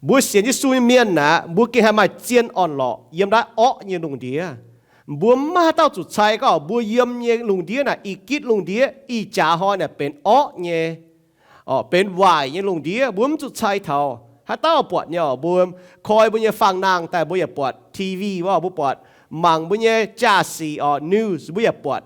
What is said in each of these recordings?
Mbuo sienx Yesu nyei mienh aeqv, mbuo gengh haih maaih zien orn-lorqc yiem naaiv orqv nyei lungh ndiev. Mbuo maiv haaix dauh zuqc cai gorngv mbuo yiem nyei lungh ndiev naaic, ih gitv lungh ndiev, ih jaax hnoi naaic benx orqv nyei, benx waaic nyei lungh ndiev. Mbuo mv zuqc cai taux haaix dauh buatc nyei oc. Mbuo koi mbuo nyei faang-nangh daaih, mbuo yaac buatc T V, mbuo buatc, mangc mbuo nyei jaa-sic oc, news, mbuo yaac buatc.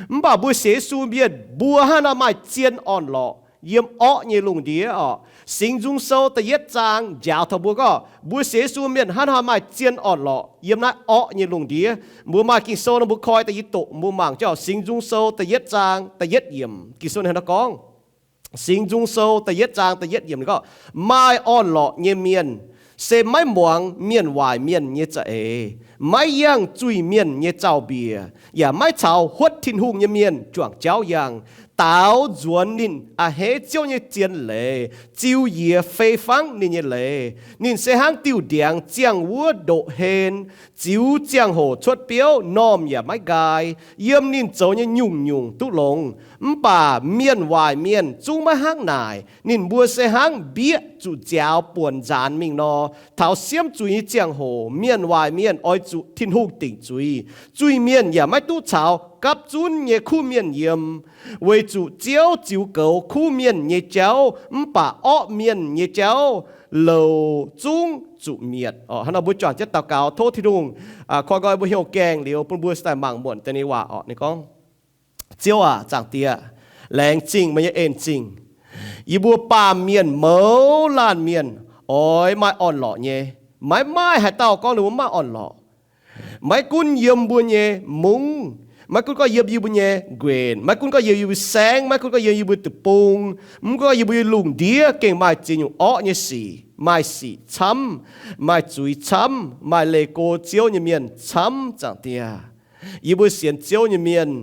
Mv baac mbuo sienx Yesu mienh, mbuo hnangv nor maaih zien orn-lorqc yiem orqv nyei lungh ndiev oc. Singx Nzung Sou da'yietv zaang njaaux taux mbuo gorngv mbuo sienx Yesu mienh hnangv nor maaih zien orn-lorqc yiem naaiv orqv nyei lungh ndiev. Mbuo maaih Ging-Sou nor, mbuo koi da'yietv doqc, mbuo mangc jauv Singx Nzung Sou da'yietv zaang da'yietv yiemc. Ging-Sou hnangv nor gorngv, Singx Nzung Sou da'yietv zaang da'yietv yiemc gorngv, Maaih orn-lorqc nyei mienh se maiv muangx mienh waaic mienh nyei za'eix, maiv yangh zuiz-mienh nyei zaux-mbiec, yaac maiv caux huotv Tin-Hungh nyei mienh juangc jauv yangh. Daaux nzuonx ninh a'hneiv Ziouv nyei zien leiz, ziux njiec fei fangv ninh nyei leiz. Ninh se hnangv diuh ndiangx ziangh wuov ndoqv-hlen, ziux ziangh hoc cuotv biouv, normh yaac maiv nqaai. Yiem ninh zoux nyei nyungc-nyungc duqv longx. Mv baac mienh waaic mienh zungv maiv hnangv naaic. Ninh mbuo se hnangv mbieqv zuqc nziaaux buonc nzaanx mingh nor. Taux siemv zuiz nyei ziangh hoc mienh waaic mienh oix zuqc Tin-Hungh dingc zuiz. Zuiz-mienh yaac maiv duqv caux gapv zunv nyei kuv mienh yiem, weic zuqc Ziouv ziux goux kuv mienh nyei jauv, mv baac orqv mienh nyei jauv louc zungv zuqc mietc. Hnangv nor mbuo juangc jienv daux gaux tov Tin-Hungh koi nqoi mbuo hnyouv gaengh liuz bun mbuo se daaih mangc muonc deix nyei waac oc. Ninh gorngv, Ziouv aac, Zaangc Diex, laengz zingh meih nyei en-zingh. Yie mbuo baamh mienh mouz laanh mienh oix maaih orn-lorqc nyei. Maiv maaih haaix dauh gorngv ninh mbuo maiv orn-lorqc. Maiv gunv yiem mbuo nyei mungv, maiv gunv gorngv yiem yie mbuo nyei nquenc, maiv gunv gorngv yiem yie mbuo saengv, maiv gunv gorngv yiem yie mbuo deic-bung, mv gunv gorngv yiem mbuo nyei lungh ndiev gengh maaih ziex nyungc orqv nyei sic, maaih sic camv, maaih zuiz camv, maaih leih go Ziouv nyei mienh camv, Zaangc Diex. Yie mbuo sienx Ziouv nyei mienh,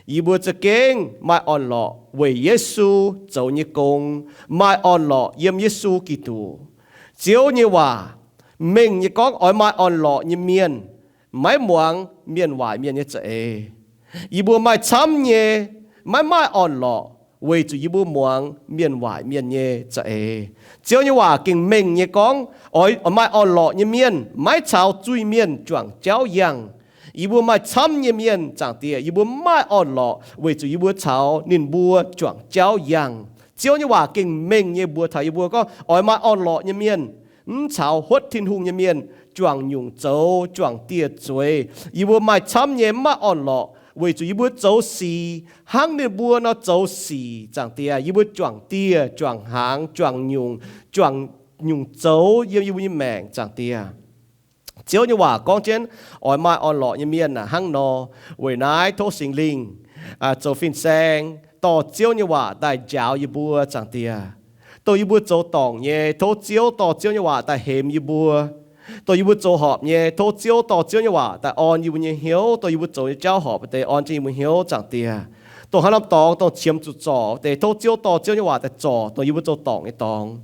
yie mbuo za'gengh maaih orn-lorqc weic Yesu zoux nyei gong, maaih orn-lorqc yiem Yesu Giduc. Ziouv nyei waac mengh nyei gorngv oix maaih orn-lorqc nyei mienh maiv muangx mienh waaic mienh nyei za'eix. Yie mbuo maaih camv nyei maiv maaih orn-lorqc weic zuqc yie mbuo muangx mienh waaic mienh nyei za'eix. Ziouv nyei waac gengh mengh nyei gorngv oix maaih orn-lorqc nyei mienh maiv caux zuiz-mienh juangc jauv yangh. Yie mbuo maaih camv nyei mienh, Zaangc Diex, yie mbuo maiv maaih orn-lorqc weic zuqc yie mbuo caux ninh mbuo juangc jauv yangh. Ziouv nyei waac gengh mengh nyei mbuox taux yie mbuo gorngv oix maaih orn-lorqc nyei mienh mv caux huotv Tin-Hungh nyei mienh juangc nyungc zoux, juangc dieh zueiz. Yie mbuo maaih camv nyei mv maaih orn-lorqc weic zuqc yie mbuo zoux sic hnangv ninh mbuo nor zoux sic, Zaangc Diex. Yie mbuo juangc dieh, juangc hnaangx, juangc nyungc, juangc nyungc zoux yiem yie mbuo nyei maengc, Zaangc Diex. Ziouv nyei waac gorngv jienv oix maaih orn-lorqc nyei mienh aac hnangv nor. Weic naaiv tov Singx Lingh zoux fin-saeng dorh Ziouv nyei waac daaih njaaux yie mbuo, Zaangc Diex. Dongh yie mbuo zoux dorngc nyei, tov Ziouv dorh Ziouv nyei waac daaih hemx yie mbuo. Dongh yie mbuo zoux horpc nyei, tov Ziouv dorh Ziouv nyei waac daaih orn yie mbuo nyei hnyouv. Dongh yie mbuo zoux nyei jauv horpc deix, orn jienv yie mbuo hnyouv, Zaangc Diex. Dongh haaix norm dorngx dongh qiemx zuqc zorc deix, tov Ziouv dorh Ziouv nyei waac daaih zorc dongh yie mbuo zoux dorngc nyei dorngx,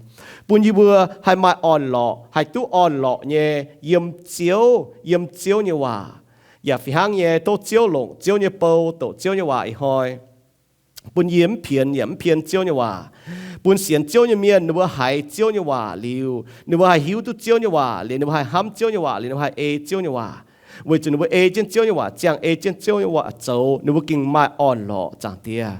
bun yie mbuo haih maaih orn-lorqc, haih duqv orn-lorqc nyei yiem Ziouv, yiem Ziouv nyei waac. Yaac fih hnangv nyei, tov Ziouv longc Ziouv nyei bou doqc Ziouv nyei waac ih hnoi, bun yie mv pienx yaac mv pien Ziouv nyei waac, bun sienx Ziouv nyei mienh ninh mbuo haiz Ziouv nyei waac liuz, ninh mbuo haih hiuv duqv Ziouv nyei waac liuz, ninh mbuo haih hnamv Ziouv nyei waac liuz, ninh mbuo haih ei Ziouv nyei waac, weic zuqc ninh mbuo ei jienv Ziouv nyei waac, ziangh ei jienv Ziouv nyei waac zoux, ninh mbuo gengh maaih orn-lorqc, Zaangc Diex.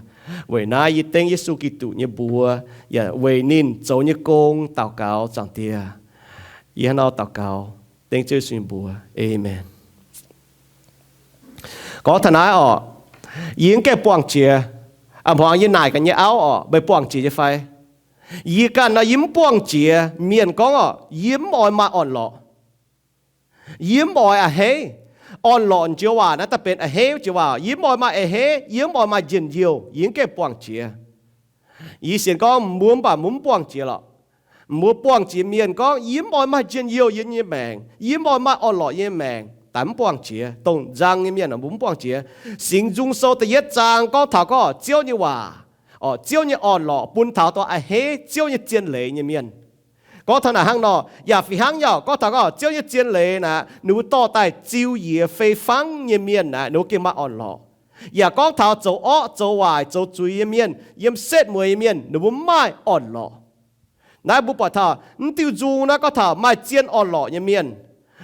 Weic naaiv yie dengv Yesu Giduc nyei mbuox yaac weic ninh zoux nyei gong daux gaux, Zaangc Diex. Yie hnangv nor daux gaux, dengv Ziouv Yesu nyei mbuox, Aamen. Gorngv taux naaiv orqc, yie mv gaengh buangh jiex. A'hmuangx yie naaic ganh nyei auv orqc, meih buangh jiex nyei fai? Yie ganh nor, yie mv buangh jiex mienh gorngv orqc, yie mv oix maaih orn-lorqc. Yie mv oix a'hneiv. Orn-lorqc jiex waac naaiv daaih benx a'hneiv jiex waac. Yie mv oix maaih a'hneiv, yie mv oix maaih njien-youh, yie mv gaengh buangh jiex. Yie sienx gorngv mbuo mv baac mbuo mv buangh jiex lorqc. Mbuo buangh jiex mienh gorngv yie mv oix maaih njien-youh yiem nyei maengc, yie mv oix maaih orn-lorqc yiem nyei maengc, daaih mv buangh jiex. Dongh nzang nyei mienh mbuo mv buangh jiex. Singx Nzung Sou da'yietv zaang gorngv taux gorngv Ziouv nyei waac, Ziouv nyei orn-lorqc bun taux dongh a'hneiv Ziouv nyei zien leiz nyei mienh. Gorngv taux naaic hnangv nor, yaac fih hnangv nyei orqc, gorngv taux gorngv Ziouv nyei zien leiz naaic, ninh mbuo dorh daaih ziux njiec fei fangv nyei mienh naaic, ninh mbuo gengh maaih orn-lorqc. Yaac gorngv taux zoux orqv, zoux waaic, zoux zuiz nyei mienh, yiem setv mueiz nyei mienh, ninh mbuo mv maaih orn-lorqc. Naaiv mbuo buatc taux mv diuh nzung naaiv gorngv taux maaih zien orn-lorqc nyei mienh.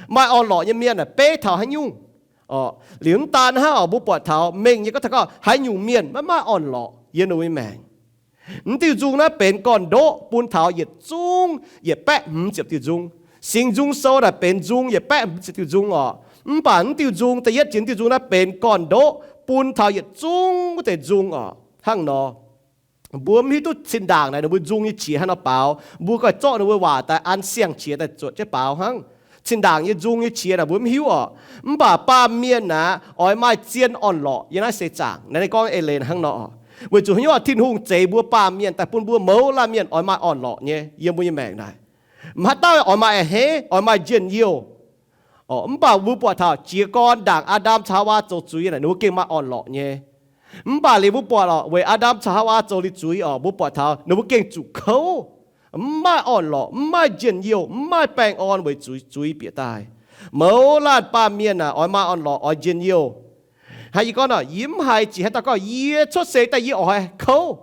Maaih orn-lorqc nyei mienh aeqv, beiv taux haaix nyungc. Liuz mv daan hnangv oc, mbuo buatc taux mengh nyei gorngv taux gorngv haaix nyungc mienh maiv maaih orn-lorqc yiem ninh mbuo nyei maengc. Mv diuh nzung naaiv benx gorn-ndoqv bun taux yietc zungv yietc baeqv hmz ziepc diuh nzung. Singx Nzung Sou naaic benx nzung yietc baeqv hmz ziepc diuh nzung oc. Mv baac mv diuh nzung da'yietv jiex mv diuh nzung naaiv benx gorn-ndoqv bun taux yietc zungv wuov deix nzung oc. Hnangv nor, mbuo mv hiuv duqv cin-ndaangc naaic ninh mbuo nzung nyei qiex haaix nor baaux, mbuo ganh zorqv ninh mbuo waac daaih an siang-qiex daaih zuotc jienv baaux hnangv. Cin-ndaangc nyei nzung nyei qiex naaic mbuo mv hiuv oc. Mv baac baamh mienh naaic oix maaih zien orn-lorqc yiem naaiv seix zaangc. Naaiv ninh gorngv eix leiz hnangv nor oc. Weic zuqc haaix nyungc, Tin-Hungh zeix mbuo baamh mienh daaih bun mbuo mouz laanh mienh oix maaih orn-lorqc nyei yiem mbuo nyei maengc naaic. Mv haaix dauh oix maaih a'hneiv, oix maaih njien-youh. Mv baac mbuo buatc taux jiez gorn ndaangc Aa^ndam caux Haawaa zoux zuiz naaic ninh mbuo gengh maaih orn-lorqc nyei. Mv baac liuz mbuo buatc oc, weic Aa^ndam caux Haawaa zoux liuz zuiz oc, mbuo buatc taux ninh mbuo gengh zuqc kouv, mv maaih orn-lorqc, mv maaih njien-youh, mv maaih baengh orn weic zuqc zuiz bieqc daaih. Mouz laanh baamh mienh naaic oix maaih orn-lorqc, oix njien-youh. Hnangv yie gorngv nor, yie mv haiz jiex haaix dauh gorngv yie cuotv seix daaih yie oix kouv.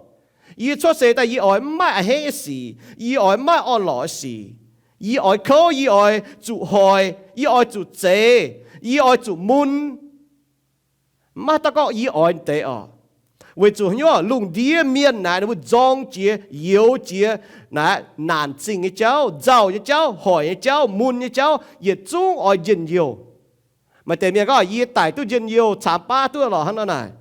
Yie cuotv seix daaih yie oix mv maaih a'hneiv nyei sic, yie oix mv maaih orn-lorqc nyei sic. Yie oix kouv, yie oix zuqc hoic, yie oix zuqc zeix, yie oix zuqc mun. Mv maaih haaix dauh gorngv yie oix deix oc. Weic zuqc haaix nyungc, lungh ndiev mienh naaic ninh mbuo nzorng jiex, youx jiex, naaic naanc zingh nyei jauv, nzauh nyei jauv, hoic nyei jauv, mun nyei jauv, yietc zungv oix njien-youh. Maaih deix mienh gorngv yie daic duqv njien-youh, caamx baav duqv lorqc hnangv nor naaic.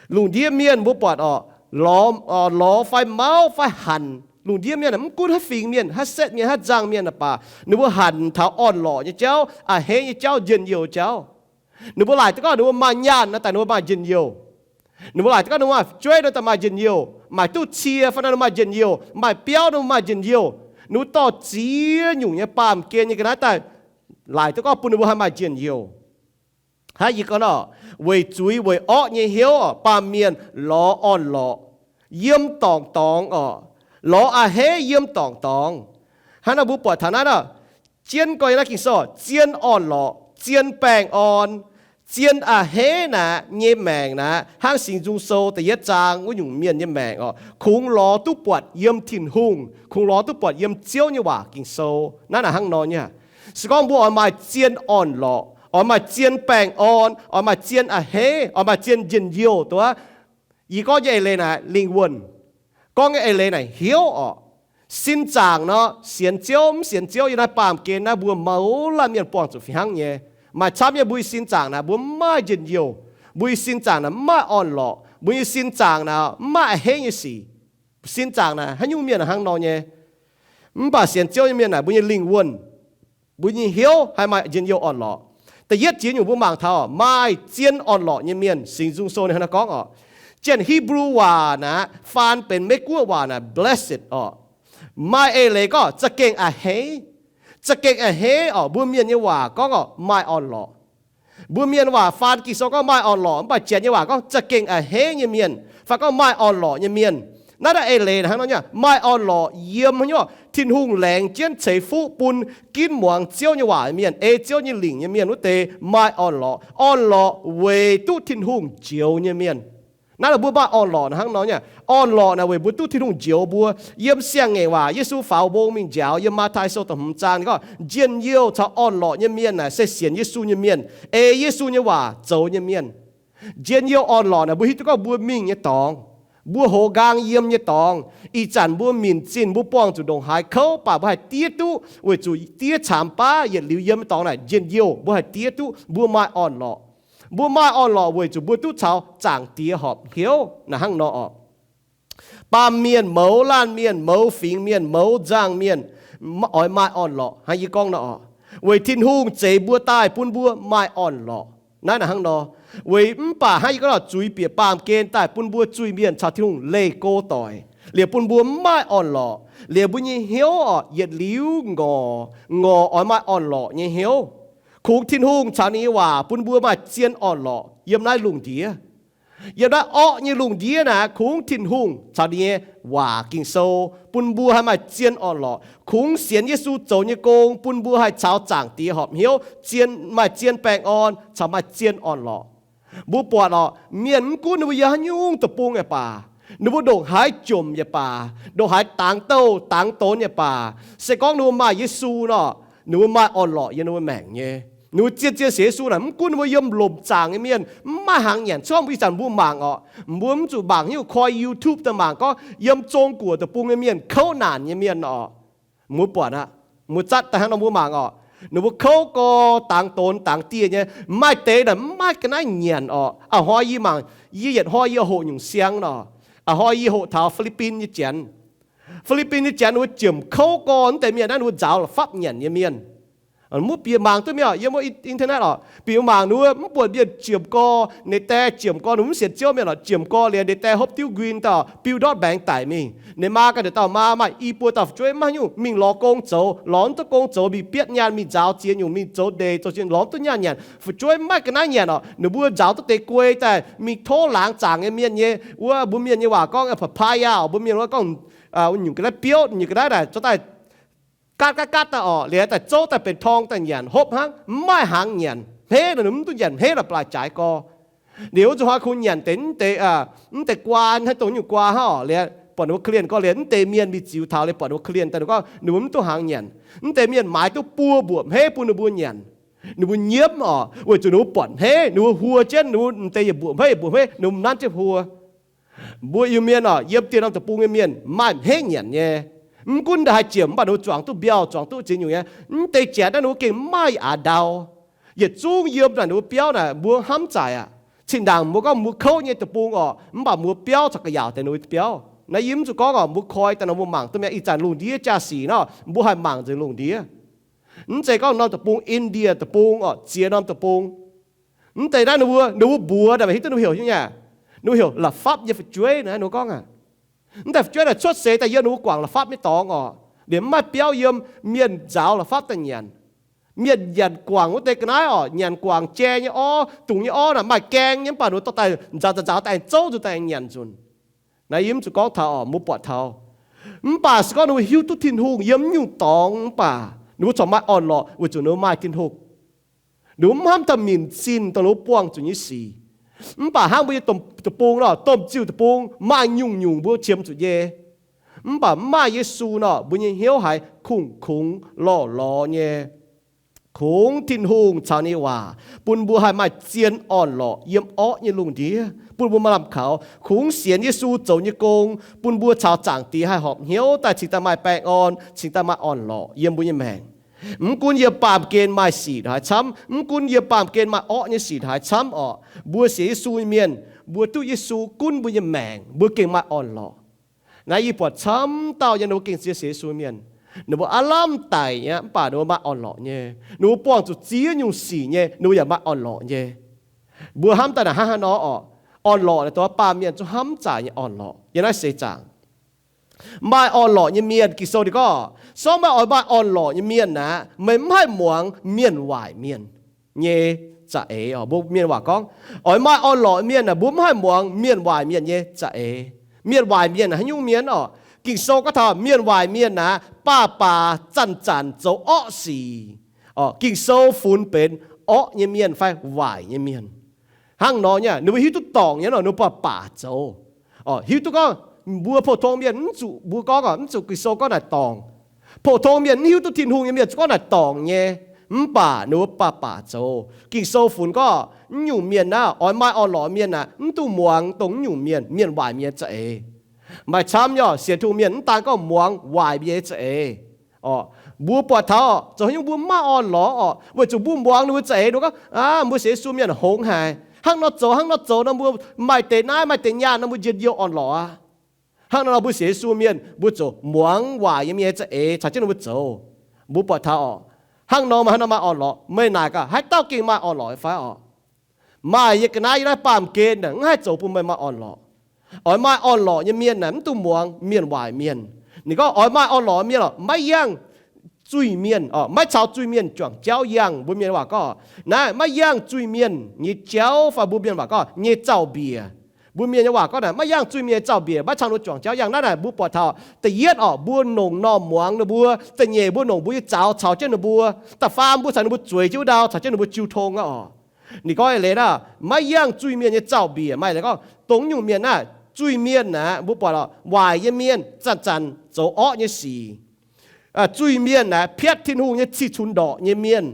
Lungh ndiev mienh mbuo buatc oc, lorz, lorz fai mauv fai hanc, lungh ndiev mienh mv gunv haaix fingx mienh, haaix setv mienh, haaix nzangc mienh baac ninh mbuo hanc taux orn-lorqc nyei jauv, a'hneiv nyei jauv, njien-youh jauv. Ninh mbuo laaic duqv gorngv ninh mbuo maaih nyaanh nor daaih ninh mbuo maaih njien-youh. Ninh mbuo laaic duqv gorngv ninh mbuo maaih jueiv nor daaih maaih njien-youh, maaih duqv cie fai nor ninh maaih njien-youh, maaih biauv nor maaih njien-youh. Ninh mbuo dorh ziex nyungc nyei baamh gen nyei ga'naaiv daaih laaic duqv gorngv bun ninh mbuo haih maaih njien-youh. Hnangv yie gorngv nor, weic zuiz weic orqv nyei hnyouv baamh mienh lorz orn-lorqc yiem dorngc dorngx oc, lorz a'hneiv yiem dorngc dorngx. Hnangv nor mbuo buatc taux naaiv nor, jienv gorngv nyei naaiv Ging-Sou, zien orn-lorqc, zien baengh orn, zien a'hneiv naaic nyei maengc naaic, hnangv Singx Nzung Sou da'yietv zaang wuov nyungc mienh nyei maengc oc, kungx lorz duqv buatc yiem Tin-Hungh, kungx lorz duqv buatc yiem Ziouv nyei waac Ging-Sou. Naaiv naaic hnangv nor nyei. Se gorngv mbuo oix maaih zien orn-lorqc, oix maaih zien baengh orn, oix maaih zien a'hneiv, oix maaih zien njien-youh duqv, yie gorngv nyei eix leiz naaic lingh wuonh. Gorngv nyei eix leiz naaic hnyouv oc. Sin zaangc nor, sienx Ziouv mv sienx Ziouv, yiem naaiv baamh gen naaiv mbuo mouz laanh mienh buangh zuqc fih hnangv nyei. Maaih camv nyei mbuo nyei sin zaangc naaic mbuo mv maaih njien-youh. Mbuo nyei sin zaangc naaic mv maaih orn-lorqc. Mbuo nyei sin zaangc naaic mv maaih a'hneiv nyei sic. Sin zaangc naaic haaix nyungc mienh hnangv nor nyei. Mv baac sienx Ziouv nyei mienh naaic mbuo nyei lingh wuonh, mbuo nyei hnyouv haih maaih njien-youh orn-lorqc. Da'yietv jiex nyungc mbuo mangc taux maaih zien orn-lorqc nyei mienh, Singx Nzung Sou ninh hnangv naaiv gorngv oc, janx-Hipv^lu waac naaic faan benx Meiv-Guoqv waac naaic blessed oc. Maaih eix leiz gorngv za'gengh a'hneiv. Za'gengh a'hneiv oc, mbuo mienh nyei waac gorngv oc maaih orn-lorqc. Mbuo mienh waac faan Ging-Sou gorngv maaih orn-lorqc, mv baac janx nyei waac gorngv za'gengh a'hneiv nyei mienh, fai gorngv maaih orn-lorqc nyei mienh. Naaiv naaiv eix leiz hnangv nor nyei, maaih orn-lorqc yiem haaix nyungc, Tin-Hungh laengz jienv ceix fuqv bun ginv muangx Ziouv nyei waac nyei mienh, ei Ziouv nyei lingc nyei mienh wuov deix maaih orn-lorqc. Orn-lorqc weic duqv Tin-Hungh njoux nyei mienh. Naaiv naaic mbuo maaih orn-lorqc hnangv nor nyei. Orn-lorqc naaic weic mbuo duqv Tin-Hungh njoux mbuo. Yiem siang-ngaengc waac Yesu faaux mbong mingh njaaux yiem Matv^tai Sou da'hmz zaang ninh gorngv, njien-youh caux orn-lorqc nyei mienh naaic se sienx Yesu nyei mienh, ei Yesu nyei waac zoux nyei mienh. Njien-youh orn-lorqc naaic mbuo hiuv duqv gorngv mbuo mingh nyei dorngx, mbuo hoz nqaang yiem nyei dorngx, ih zanc mbuo minc zinh mbuo buangh zuqc ndongc haaix kouv baac mbuo haih diev duqv weic zuqc diev caamx baav yietc liuz yiem nyei dorngx naaic njien-youh, mbuo haih diev duqv, mbuo maaih orn-lorqc. Mbuo maaih orn-lorqc weic zuqc mbuo duqv caux Zaangc Diex horpc hnyouv naaic hnangv nor oc. Baamh mienh, mouz laanh mienh, mouz fingx mienh, mouz nzangc mienh, oix maaih orn-lorqc hnangv yie gorngv nor oc. Weic Tin-Hungh zeix mbuo daaih bun mbuo maaih orn-lorqc. Naaiv naaic hnangv nor. Weic mv baac hnangv yie gorngv nor, zuiz bieqc baamh gen daaih bun mbuo zuiz-mienh caux Tin-Hungh leih go doic, liuz bun mbuo mv maaih orn-lorqc, liuz mbuo nyei hnyouv oc yietc liuz ngorc, ngorc oix maaih orn-lorqc nyei hnyouv. Kungx Tin-Hungh caux ninh nyei waac bun mbuo maaih zien orn-lorqc yiem naaiv lungh ndiev. Yiem naaiv orqv nyei lungh ndiev naaic, kungx Tin-Hungh caux ninh nyei waac Ging-Sou bun mbuo haih maaih zien orn-lorqc. Kungx sienx Yesu zoux nyei gong bun mbuo haih caux Zaangc Diex horpc hnyouv, zien, maaih zien baengh orn caux maaih zien orn-lorqc. Mbuo buatc oc, mienh mv gunv ninh mbuo yiem haaix nyungc deic-bung aah baac, Ninh mbuo ndongc haaix jomc yaac baac, ndongc haaix dangx douh dangx donx yaac baac, se gorngv ninh mbuo maaih Yesu nor, ninh mbuo maaih orn-lorqc yiem ninh mbuo maengc nyei. Ninh mbuo zien-zien sienx Yesu naaic, mv gunv ninh mbuo yiem lomc zaangc nyei mienh, mv maaih hnaangx nyanc. Corc mbuo ih zanc mbuo mangc orqc, mbuo mv zuqc mangc hiuv koi YouTube daaih mangc gorngv yiem Zong-Guoqv deic-bung nyei mienh kouv naanc nyei mienh orqc. Mbuo buatc aqv, mbuo zatv daaih hnangv nor mbuo mangc orqc, ninh mbuo kouv gorx, dangx donx dangx dieh nyei. Maaih deix naaic mv maaih ga'naaiv nyanc orqc. A'hnoi yie mangc, yie yietc hnoi yie hoqc nyungc siang nor, a'hnoi yie hoqc taux Fi^li^bin nyei janx. Fi^li^bin nyei janx ninh mbuo ziemc kouv gorx. Mv deix mienh naaiv ninh mbuo nzaaux la'fapv nyanc nyei mienh. Mbuo bieqc mangc duqv mingh orqc, yiem wuov internet orqc, bieqc mangc ninh mbuo mv buatc mienh ziemc gorx, ninh die ziemc gorx, ninh mbuo mv sienx Ziouv mienh orqc, ziemc gorx liuz ninh die hopv diuv nquin daaih, biu ndortv mbaengx daic mingh. Ninh maa ganh nduqc dauh maa maaih i buo dauh fu'jueiv maiv nyungc, mingh lorz gong zoux, lorz mv duqv gong zoux, mingh bietv nyaanh, mingh nzaaux ziex nyungc, mingh zoux ndeic zoux ziex, lorz mv duqv nyaanh nyanc. Fu'jueiv maiv ga'naaiv nyanc orqc, ninh mbuo nzaaux duqv deix guei daaih mingh tov laangz zaangc nyei mienh nyei, wuov mbuo mienh nyei waac gorngv papaya orqc, mbuo mienh wuov gorngv nyungc ga'naaiv biouv, nyungc ga'naaiv naaic zorqv daaih gaatv gaatv gaatv daaih orqc, liuz daaih zouv daaih benx torng daaih nyanc, hopv hnangv, mv maaih hnaangx nyanc. Hneiv nor ninh mv duqv nyanc, hneiv nor ba'laqc jaaix gorx. Liuz wuov zuqc hnoi kungx nyanc deix mv deix, mv deix guaa, haaix dongh nyungc guaa hnangv orqc, liuz buatc ninh mbuo korv-lienh gorx, liuz mv deix mienh mingh ziux taux, liuz buatc ninh mbuo korv-lienh daaih, ninh gorngv ninh mbuo mv duqv hnaangx nyanc. Mv deix mienh maaiz duqv buo mbuoqc hmeiv bun ninh mbuo nyanc. Ninh mbuo nyiemv orqc, weic zuqc ninh mbuo buatc hneiv, ninh mbuo huo jienv, ninh mbuo mv deix yietc mbuoqc hmeiv yietc mbuoqc hmeiv, ninh mbuo mv nanv jienv huo. Mbuo Iu-Mienh orqc, yiem dieh norm deic-bung nyei mienh maaih hneiv nyanc nyei. Mv gunv ndongc haaix ziemc, mv baac ninh mbuo zuangx duqv mbiauh, zuangx duqv ziex nyungc nyei. Mv deix janx naaiv ninh mbuo gengh maaih aax ndau. Yietc zungv yiem naaic ninh mbuo biauv naaic mbuo hnamv zaaic aqv. Zinh ndaangc mbuo gorngv mbuo kouv nyei deic-bung orqc, mv baac mbuo biauv corc ga'yaauc deix ninh mbuo biauv. Naaiv yie mv zuqc gorngv orqc, mbuo koi daaih nor mbuo mangc duqv mi'aqv. Ih zanc lungh ndiev jaa-sic nor, mbuo haih mangc nzengc lungh ndiev. Mv zeiz gorngv norm deic-bung, India deic-bung orqc, ziex norm deic-bung. Mv deix naaiv ninh mbuo, ninh mbuo mbuox naaic, hiuv duqv ninh mbuo heuc nyei aac. Ninh mbuo heuc la'fapv nyei fu'jueiv naaiv, ninh mbuo gorngv aqv. Mv deix fu'jueiv naaic cuotv seix daaih yiem ninh mbuo guangc la'fapv nyei dorngx orqc, liemh mv maaih biauv yiem, mienh nzaaux la'fapv daaih nyanc. Mienh nyanc guangc wuov deix ga'naaiv orqc, nyanc guangc jai nyei orv, dungz nyei orv naaic maaih gaeng nyei, mv baac ninh mbuo dorh daaih nzaaux nzaaux nzaaux daaih zouv nzunc daaih nyanc nzunc. Naaiv yie mv zuqc gorngv taux orqc, mbuo buatc taux, mv baac se gorngv ninh mbuo hiuv duqv Tin-Hungh yiem nyungc dorngx, mv baac ninh mbuo corc maaih orn-lorqc weic zuqc ninh mbuo maaih Tin-Hungh. Ninh mbuo mv hnamv taux minc zinh dongh ninh mbuo buangh zuqc nyei sic. Mv baac hnangv mbuo nyei deic-bung nor, domh ziuh deic-bung maaih nyungc-nyungc mbuo qiemx zuqc nyei. Mv baac mv maaih Yesu nor, mbuo nyei hnyouv haiz kungx-kungx lorh lorz nyei. Kungx Tin-Hungh caux ninh nyei waac bun mbuo haih maaih zien orn-lorqc yiem orqv nyei lungh ndiev, bun mbuo maaih lamh kaux. Kungx sienx Yesu zoux nyei gong bun mbuo caux Zaangc Diex haih horpc hnyouv daaih cingx daaih maaih baengh orn, cingx daaih maaih orn-lorqc yiem mbuo nyei maengc. Mv gunv yiem baamh gen maaih sic haaix camv, mv gunv yiem baamh gen maaih orqv nyei sic haaix camv orqc, mbuo sienx Yesu nyei mienh, mbuo duqv Yesu gunv mbuo nyei maengc, mbuo gengh maaih orn-lorqc. Naaiv yie buatc camv dauh nyei ninh mbuo gengh ziex sienx Yesu mienh, ninh mbuo aav lamh daic nyei, mv baac ninh mbuo maaih orn-lorqc nyei. Ninh mbuo buangh zuqc ziex nyungc sic nyei, ninh mbuo yaac maaih orn-lorqc nyei. Mbuo hnamv daaih naaic hnangv haaix nor orqc? Orn-lorqc naaic dongh baamh mienh zungv hnamv zaaic nyei orn-lorqc. Yiem naaiv seix zaangc maaih orn-lorqc nyei mienh, Ging-Sou ninh gorngv, se gorngv meih oix maaih orn-lorqc nyei mienh aqv, meih mv haih muangx mienh waaic mienh nyei za'eix. Mbuo mienh waac gorngv, oix maaih orn-lorqc mienh aah, mbuo mv haih muangx mienh waaic mienh nyei za'eix. Mienh waaic mienh haaix nyungc mienh orqc? Ging-Sou gorngv taux mienh waaic mienh aah, baac baac zanc-zanc zoux orqv sic. Ging-Sou funx benx orqv nyei mienh fai waaic nyei mienh. Hnangv nor nyei, ninh mbuo hiuv duqv dorngc nyei nor, ninh mbuo baac baac zoux. Hiuv duqv gorngv mbuo pou-tong mienh mv zuqc, mbuo gorngv mv zuqc Ging-Sou gorngv naaic dorngc. Pou-tong mienh mv hiuv duqv Tin-Hungh nyei mienh zuqc gorngv naaic dorngc nyei, mv baac ninh mbuo baac baac zoux. Ging-Sou funx gorngv mv nyungc mienh naaiv, oix maaih orn-lorqc mienh aah, mv dungx muangx dongh mv nyungc mienh, mienh waaic mienh nyei za'eix. Maaih camv nyei sienx Tin-Hungh mienh mv daan gorngv muangx waaic mienh nyei za'eix. Mbuo buatc taux zoux haaix nyungc mbuo mv maaih orn-lorqc orqc, weic zuqc mbuo muangx ninh mbuo za'eix, ninh mbuo gorngv, aa, mbuo sienx Yesu mienh hngongx haic, hnangv nor zoux hnangv nor zoux nor, mbuo maaih deix naaiv maaih deix nyaanh nor, mbuo njien-youh orn-lorqc aqv. Hnangv nor nor mbuo sienx Yesu mienh, mbuo ziouc muangx waaic nyei mienh nyei za'eix caux jienv ninh mbuo zoux. Mbuo buatc taux orqc, hnangv nor meih hnangv nor maaih orn-lorqc. Meih naaic gaax, haaix dauh gengh maaih orn-lorqc fai orqc? Maaih nyei ga'naaiv yiem naaiv baamh gen naaic mv haih zoux bun meih maaih orn-lorqc. Oix maaih orn-lorqc nyei mienh naaic mv dungx muangx mienh waaic mienh. Ninh gorngv oix maaih orn-lorqc mienh orqc, maiv yangh zuiz-mienh, maiv caux zuiz-mienh juangc jauv yangh. Mbuo mienh waac gorngv naaiv, maiv yangh zuiz-mienh nyei jauv, fai mbuo mienh waac gorngv nyei zaux-mbiec. Mbuo mienh nyei waac gorngv naaic, maiv yangh zuiz-mienh nyei zaux-mbiec, maiv caux ninh mbuo juangc jauv yangh. Naaiv naaic mbuo buatc taux da'yietv orqc, mbuo nongc nor muangx ninh mbuo. Da'nyeic, mbuo nongc mbuo nyei zaux caux jienv ninh mbuo. Da'faam, mbuo caux ninh mbuo zueiz jienv wuov ndau caux jienv ninh mbuo jiu tong aqv orqc. Ninh gorngv leiz naaiv, maiv yangh zuiz-mienh nyei zaux-mbiec, maaih leiz gorngv dongh nyungc mienh naaiv Zuiz-mienh aeqv, mbuo buatc oc, waaic nyei mienh zanc-zanc zoux orqv nyei sic. Zuiz-mienh aeqv, piatv Tin-Hungh nyei cih cunx ndorqc nyei mienh,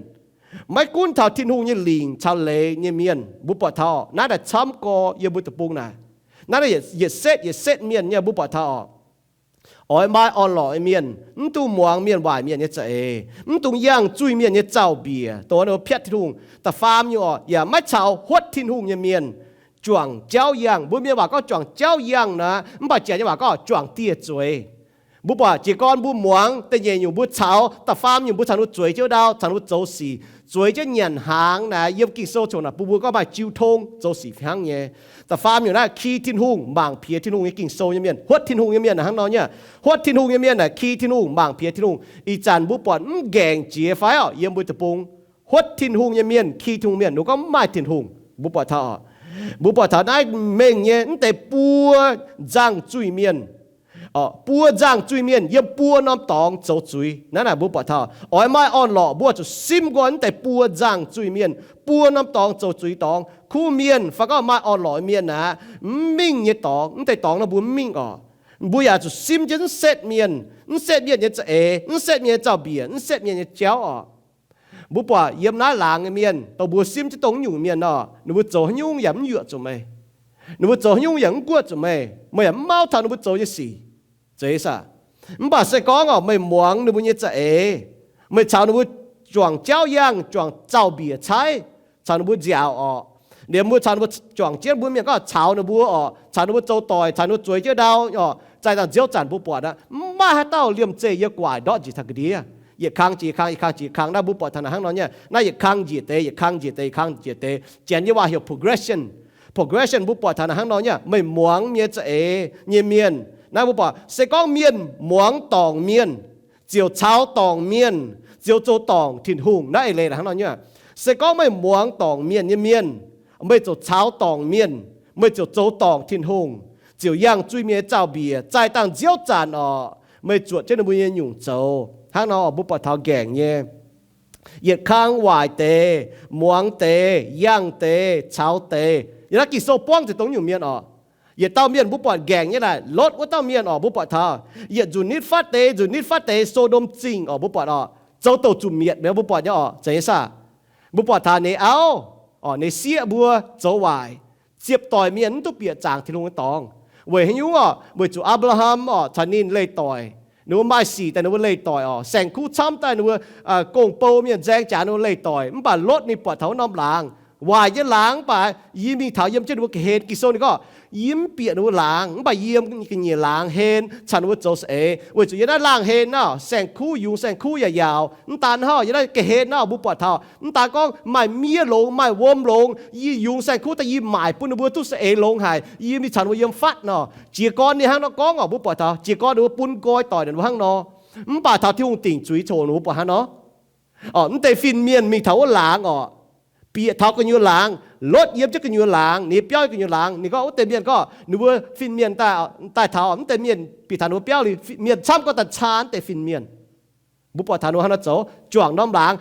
maiv gunv taux Tin-Hungh nyei lingc caux leiz nyei mienh. Mbuo buatc taux naaiv daaih camv gorx yiem mbuo deic-bung naaic. Naaiv yietc setv yietc setv mienh nyei mbuo buatc taux oc, oix maaih orn-lorqc nyei mienh, mv dungx muangx mienh waaic mienh nyei za'eix, mv dungx yangh zuiz-mienh nyei zaux-mbiec, dongh wuov piatv Tin-Hungh. Da'faam nyungc oc, yaac maiv caux huotv Tin-Hungh nyei mienh juangc jauv yangh. Mbuo mienh waac gorngv juangc jauv yangh naaic, mv baac janx nyei waac gorngv juangc dieh zueiz. Mbuo buatc jiez gorn mbuo muangx da'nyeic nyungc mbuo caux, da'faam nyungc mbuo caux ninh mbuo zueiz jienv ndau, caux ninh mbuo zoux sic, zueiz jienv nyanc hnaangx naaic. Yiem Ging-Sou ziouc naaic bun mbuo gorngv maaih jiu tong zoux sic fih hnangv nyei. Da'faam nyungc naaiv ki Tin-Hungh, mangc piex Tin-Hungh nyei Ging-Sou nyei mienh, huotv Tin-Hungh nyei mienh hnangv nor nyei. Huotv Tin-Hungh nyei mienh naaic ki Tin-Hungh, mangc piex Tin-Hungh. Ih zanc mbuo buatc mv ngaengc jiex fai oc, yiem mbuo deic-bung huotv Tin-Hungh nyei mienh, ki Tin-Hungh mienh, ninh gorngv mv maaih Tin-Hungh. Mbuo buatc taux, mbuo buatc taux naaiv mengh nyei mv deix buo nzangc zuiz-mienh, buo nzangc zuiz-mienh yiem buo norm dorngx zoux zuiz. Naaiv naaic mbuo buatc taux oix maaih orn-lorqc, mbuo zuqc simv nqoi mv deix buo nzangc zuiz-mienh, buo norm dorngx zoux zuiz dorngx. Kuv mienh fai gorngv maaih orn-lorqc mienh aeqv, mv mingh nyei dorngx, mv deix dorngx nor mbuo mv mingh oc. Mbuo yaac zuqc simv jienv mv setv mienh, mv setv mienh nyei za'eix, mv setv mienh nyei zaux-mbiec, mv setv mienh nyei jauv oc. Mbuo buatc yiem naaiv laangz nyei mienh, dongh mbuo simv jienv dongh nyungc mienh nor, ninh mbuo zoux haaix nyungc yaac mv yuoqc zuqc meih. Ninh mbuo zoux haaix nyungc yaac mv guoqv zuqc meih. Meih yaac mv mauv taux ninh mbuo zoux nyei sic. Zeiz saah? Mv baac se gorngv oc, meih muangx ninh mbuo nyei za'eix, meih caux ninh mbuo juangc jauv yangh, juangc zaux-mbiec caaiv, caux ninh mbuo nziaauc oc, liemh mbuo caux ninh mbuo juangc jienv, mbuo mienh gorngv caux ninh mbuo oc, caux ninh mbuo zoux doic, caux ninh mbuo zueiz jienv ndau oc, zaih dangh nziouv zanc mbuo buatc aqv, mv maaih haaix dauh liemh zeih yiem gu'nguaaic ndortv njiec taux ga'ndiev. Yietc kang jiex kang, yietc kang jiex kang. Naaiv mbuo buatc taux naaic hnangv nor nyei. Naaiv yietc kang njiec deix, yietc kang njiec deix, yietc kang njiec deix. Janx nyei waac heuc progression. Progression mbuo buatc taux naaic hnangv nor nyei. Meih muangx nyei za'eix nyei mienh, naaiv mbuo buatc se gorngv mienh muangx dorngc mienh, ziouc caux dorngc mienh, ziouc zoux dorngc Tin-Hungh. Naaiv eix leiz hnangv nor nyei. Se gorngv meih muangx dorngc mienh nyei mienh, meih ziouc caux dorngc mienh, meih ziouc zoux dorngc Tin-Hungh, ziouc yangh zuiz-mienh nyei zaux-mbiec, zaih dangh nziouv zanc oc, meih zuotc jienv ninh mbuo nyei nyungc zoux. Hnangv nor mbuo buatc taux ngaengc nyei, yietc kang waaic deix, muangx deix, yangh deix, caux deix. Yiem naaiv Ging-Sou buangv nzengc dongh nyungc mienh oc. Yietc dauh mienh mbuo buatc ngaengc nyei naaic, Lotv wuov dauh mienh oc, mbuo buatc taux yietc nzunc nitv fatv deix, nzunc nitv fatv deix, So^ndom Zingh oc, mbuo buatc oc, zoux douc zuqc mietc mi'aqv, mbuo buatc nyei oc. Zeiz saah? Mbuo buatc taux ninh auv, ninh sieqv mbuo zoux waaic, ziepc doic mienh mv duqv bieqc zaangc Tin-Hungh nyei dorngx. Weic haaix nyungc oc? Weic zuqc Apc^laa^ham oc caux ninh leih doic, ninh mbuo maaih sic daaih ninh mbuo leih doic oc. Saeng-kuv camv daaih ninh mbuo gong-bou mienh nzaeng jaax ninh mbuo leih doic. Mv baac Lotv ninh buatc taux wuov norm laangz, waaic nyei laangz, mv baac yie mingh taux yiem jienv ninh mbuo ga'hlen. Ging-Sou ninh gorngv, yie mv bieqc ninh mbuo laangz, mv baac yie yiem ga'nyiec laangz hlen caux ninh mbuo zoux saeng-eix. Weic zuqc yiem naaiv laangh hlen naaic, saeng-kuv yungz, saeng-kuv yaac yaauc. Mv daan hnangv, yiem naaiv ga'hlen naaic mbuo buatc taux mv daan gorngv maaih miev longx, maaih wuom longx. Yie yungz saeng-kuv daaih yie maaic bun ninh mbuo duqv saeng-eix longx haic, yie mingh caux ninh mbuo yiem fatv nor. Jiez gorn ninh hnangv nor gorngv oc, mbuo buatc taux jiez gorn ninh mbuo bun nqoi doic ninh mbuo hnangv nor. Mv baac taux Tin-Hungh dingc zuiz coc ninh mbuo buatc hnangv nor. Mv deix fin-mienh mingh taux wuov laangz oc, bieqc taux gu'nyuoz laangz, Lotv yiem jienv gu'nyuoz laangz, ninh biauv yiem gu'nyuoz laangz. Ninh gorngv wuov deix mienh gorngv ninh mbuo fin-mienh daaih taux, mv deix mienh bieqc taux ninh mbuo biauv liuz, mienh camv gorngv daaih caan deix fin-mienh. Mbuo buatc taux ninh mbuo hnangv nor zoux, juangc norm laangz.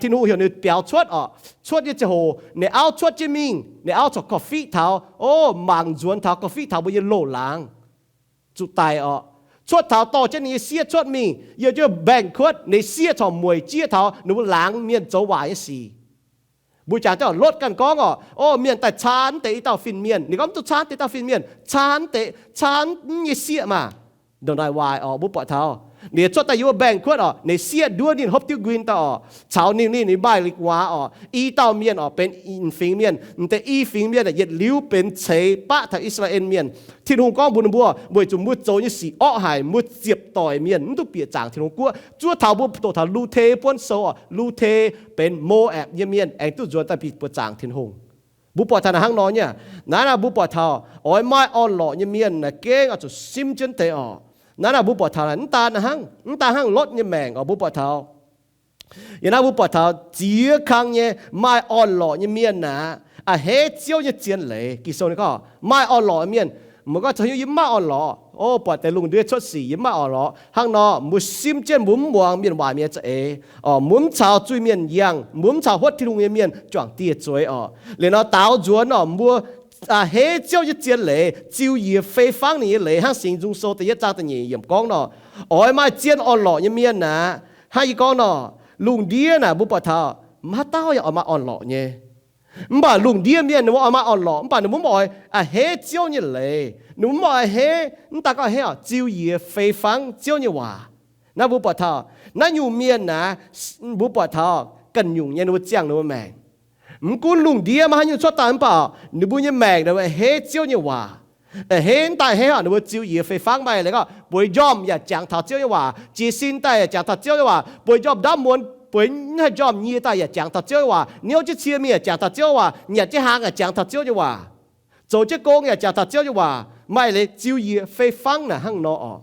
Tin-Hungh heuc ninh biaux cuotv oc, cuotv nyei ziangh hoc ninh auv cuotv jienv mingh, ninh auv corc korv-fiqv taux, o, mangc nzuonx taux, korv-fiqv taux mbuo nyei loz-laangz zuqc daic oc. Cuotv taux dorh jienv ninh nyei sieqv cuotv mingh, yiem jienv mbaengx-kuotv, ninh sieqv corc mueic jieqv taux ninh mbuo laangz mienh zoux waaic nyei sic. Mbuo jangx jienv oc, Lotv ganh gorngv oc, o, mienh daaih caan deix i dauh fin-mienh. Ninh gorngv mv duqv caan deix i dauh fin-mienh, caan deix, caan nyei sieqv maah. Ndongc naaic waaic oc, mbuo buatc taux ninh cuotv daaih yiem wuov mbaengx-kuotv oc, ninh sieqv nduov ninh hopv diuv nquin daaih oc, caux ninh, ninh, ninh maaih lingh waac oc, i dauh mienh oc benx fingx mienh, m'deix i fingx mienh yietc liuz benx ceix baqv taux I^saa^laa^en Mienh. Tin-Hungh gorngv mbuox ninh mbuo, weic zuqc mbuo zoux nyei sic orqv haic, mbuo ziepc doic mienh mv duqv bieqc zaangc Tin-Hungh guoqv. Zuov taux mbuo doqc taux Lu^te buonv sou oc, Lu^te benx Mo^apc nyei mienh aengx duqv nzuonx daaih bieqc buoqc zaangc Tin-Hungh. Mbuo buatc taux naaic hnangv nor nyei. Naaiv naaic mbuo buatc taux oix maaih orn-lorqc nyei mienh naaic gengh oix zuqc simv jienv deix oc. Naaiv naaic mbuo buatc taux naaic mv daan hnangv, mv daan hnangv Lotv nyei maengc oc, mbuo buatc taux yiem naaiv mbuo buatc taux ziex kang nyei maaih orn-lorqc nyei mienh naaic, a'hneiv Ziouv nyei zien leiz. Ging-Sou ninh gorngv maaih orn-lorqc mienh, mbuo gorngv caux hnyouv yie mv maaih orn-lorqc, o, buatc deix lungh ndiev cuotv sic yie mv maaih orn-lorqc. Hnangv nor mbuo simv jienv mbuo mv muangx mienh waaic mienh za'eix oc, mbuo mv caux zuiz-mienh yangh, mbuo mv caux huotv Tin-Hungh nyei mienh juangc dieh zueiz oc. Liuz nor daaux nzuonx oc, mbuo a'hneiv Ziouv nyei zien leiz, ziux yie fei fangv ninh nyei leiz, hnangv Singx Nzung Sou da'yietv zaang da'nyeic yiemc gorngv nor. Oix maaih zien orn-lorqc nyei mienh naaic, hnangv yie gorngv nor, lungh ndiev naaic mbuo buatc taux mv haaix dauh yaac oix maaih orn-lorqc nyei. Mv baac lungh ndiev mienh ninh mbuo oix maaih orn-lorqc, mv baac ninh mbuo mv oix a'hneiv Ziouv nyei leiz. Ninh mbuo mv oix a'hneiv, mv daan gorngv a'hneiv oc, ziux yie fei fangv Ziouv nyei waac. Naaiv mbuo buatc taux naaiv nyungc mienh naaic, mbuo buatc taux ganh nyungc nyei ninh mbuo ziangh ninh mbuo maengc. Mv gunv lungh ndiev maaih haaix nyungc cuotv daaih mv baac ninh mbuo nyei maengc ninh mbuo a'hneiv Ziouv nyei waac. A'hneiv mv daan a'hneiv oc, ninh mbuo ziux yie fei fangv, maaih leiz gorngv bueix njormh yaac jangx taux Ziouv nyei waac, jiez sin daaih yaac jangx taux Ziouv nyei waac, bueix njormh ndaamv muonz, bueix mv haih njormh nyie daaih yaac jangx taux Ziouv nyei waac, niouv jienv cie mingh yaac jangx taux Ziouv nyei waac, nyanc jienv hnaangx yaac jangx taux Ziouv nyei waac, zoux jienv gong yaac jangx taux Ziouv nyei waac. Maaih leiz ziux yie fei fangv naaic hnangv nor oc.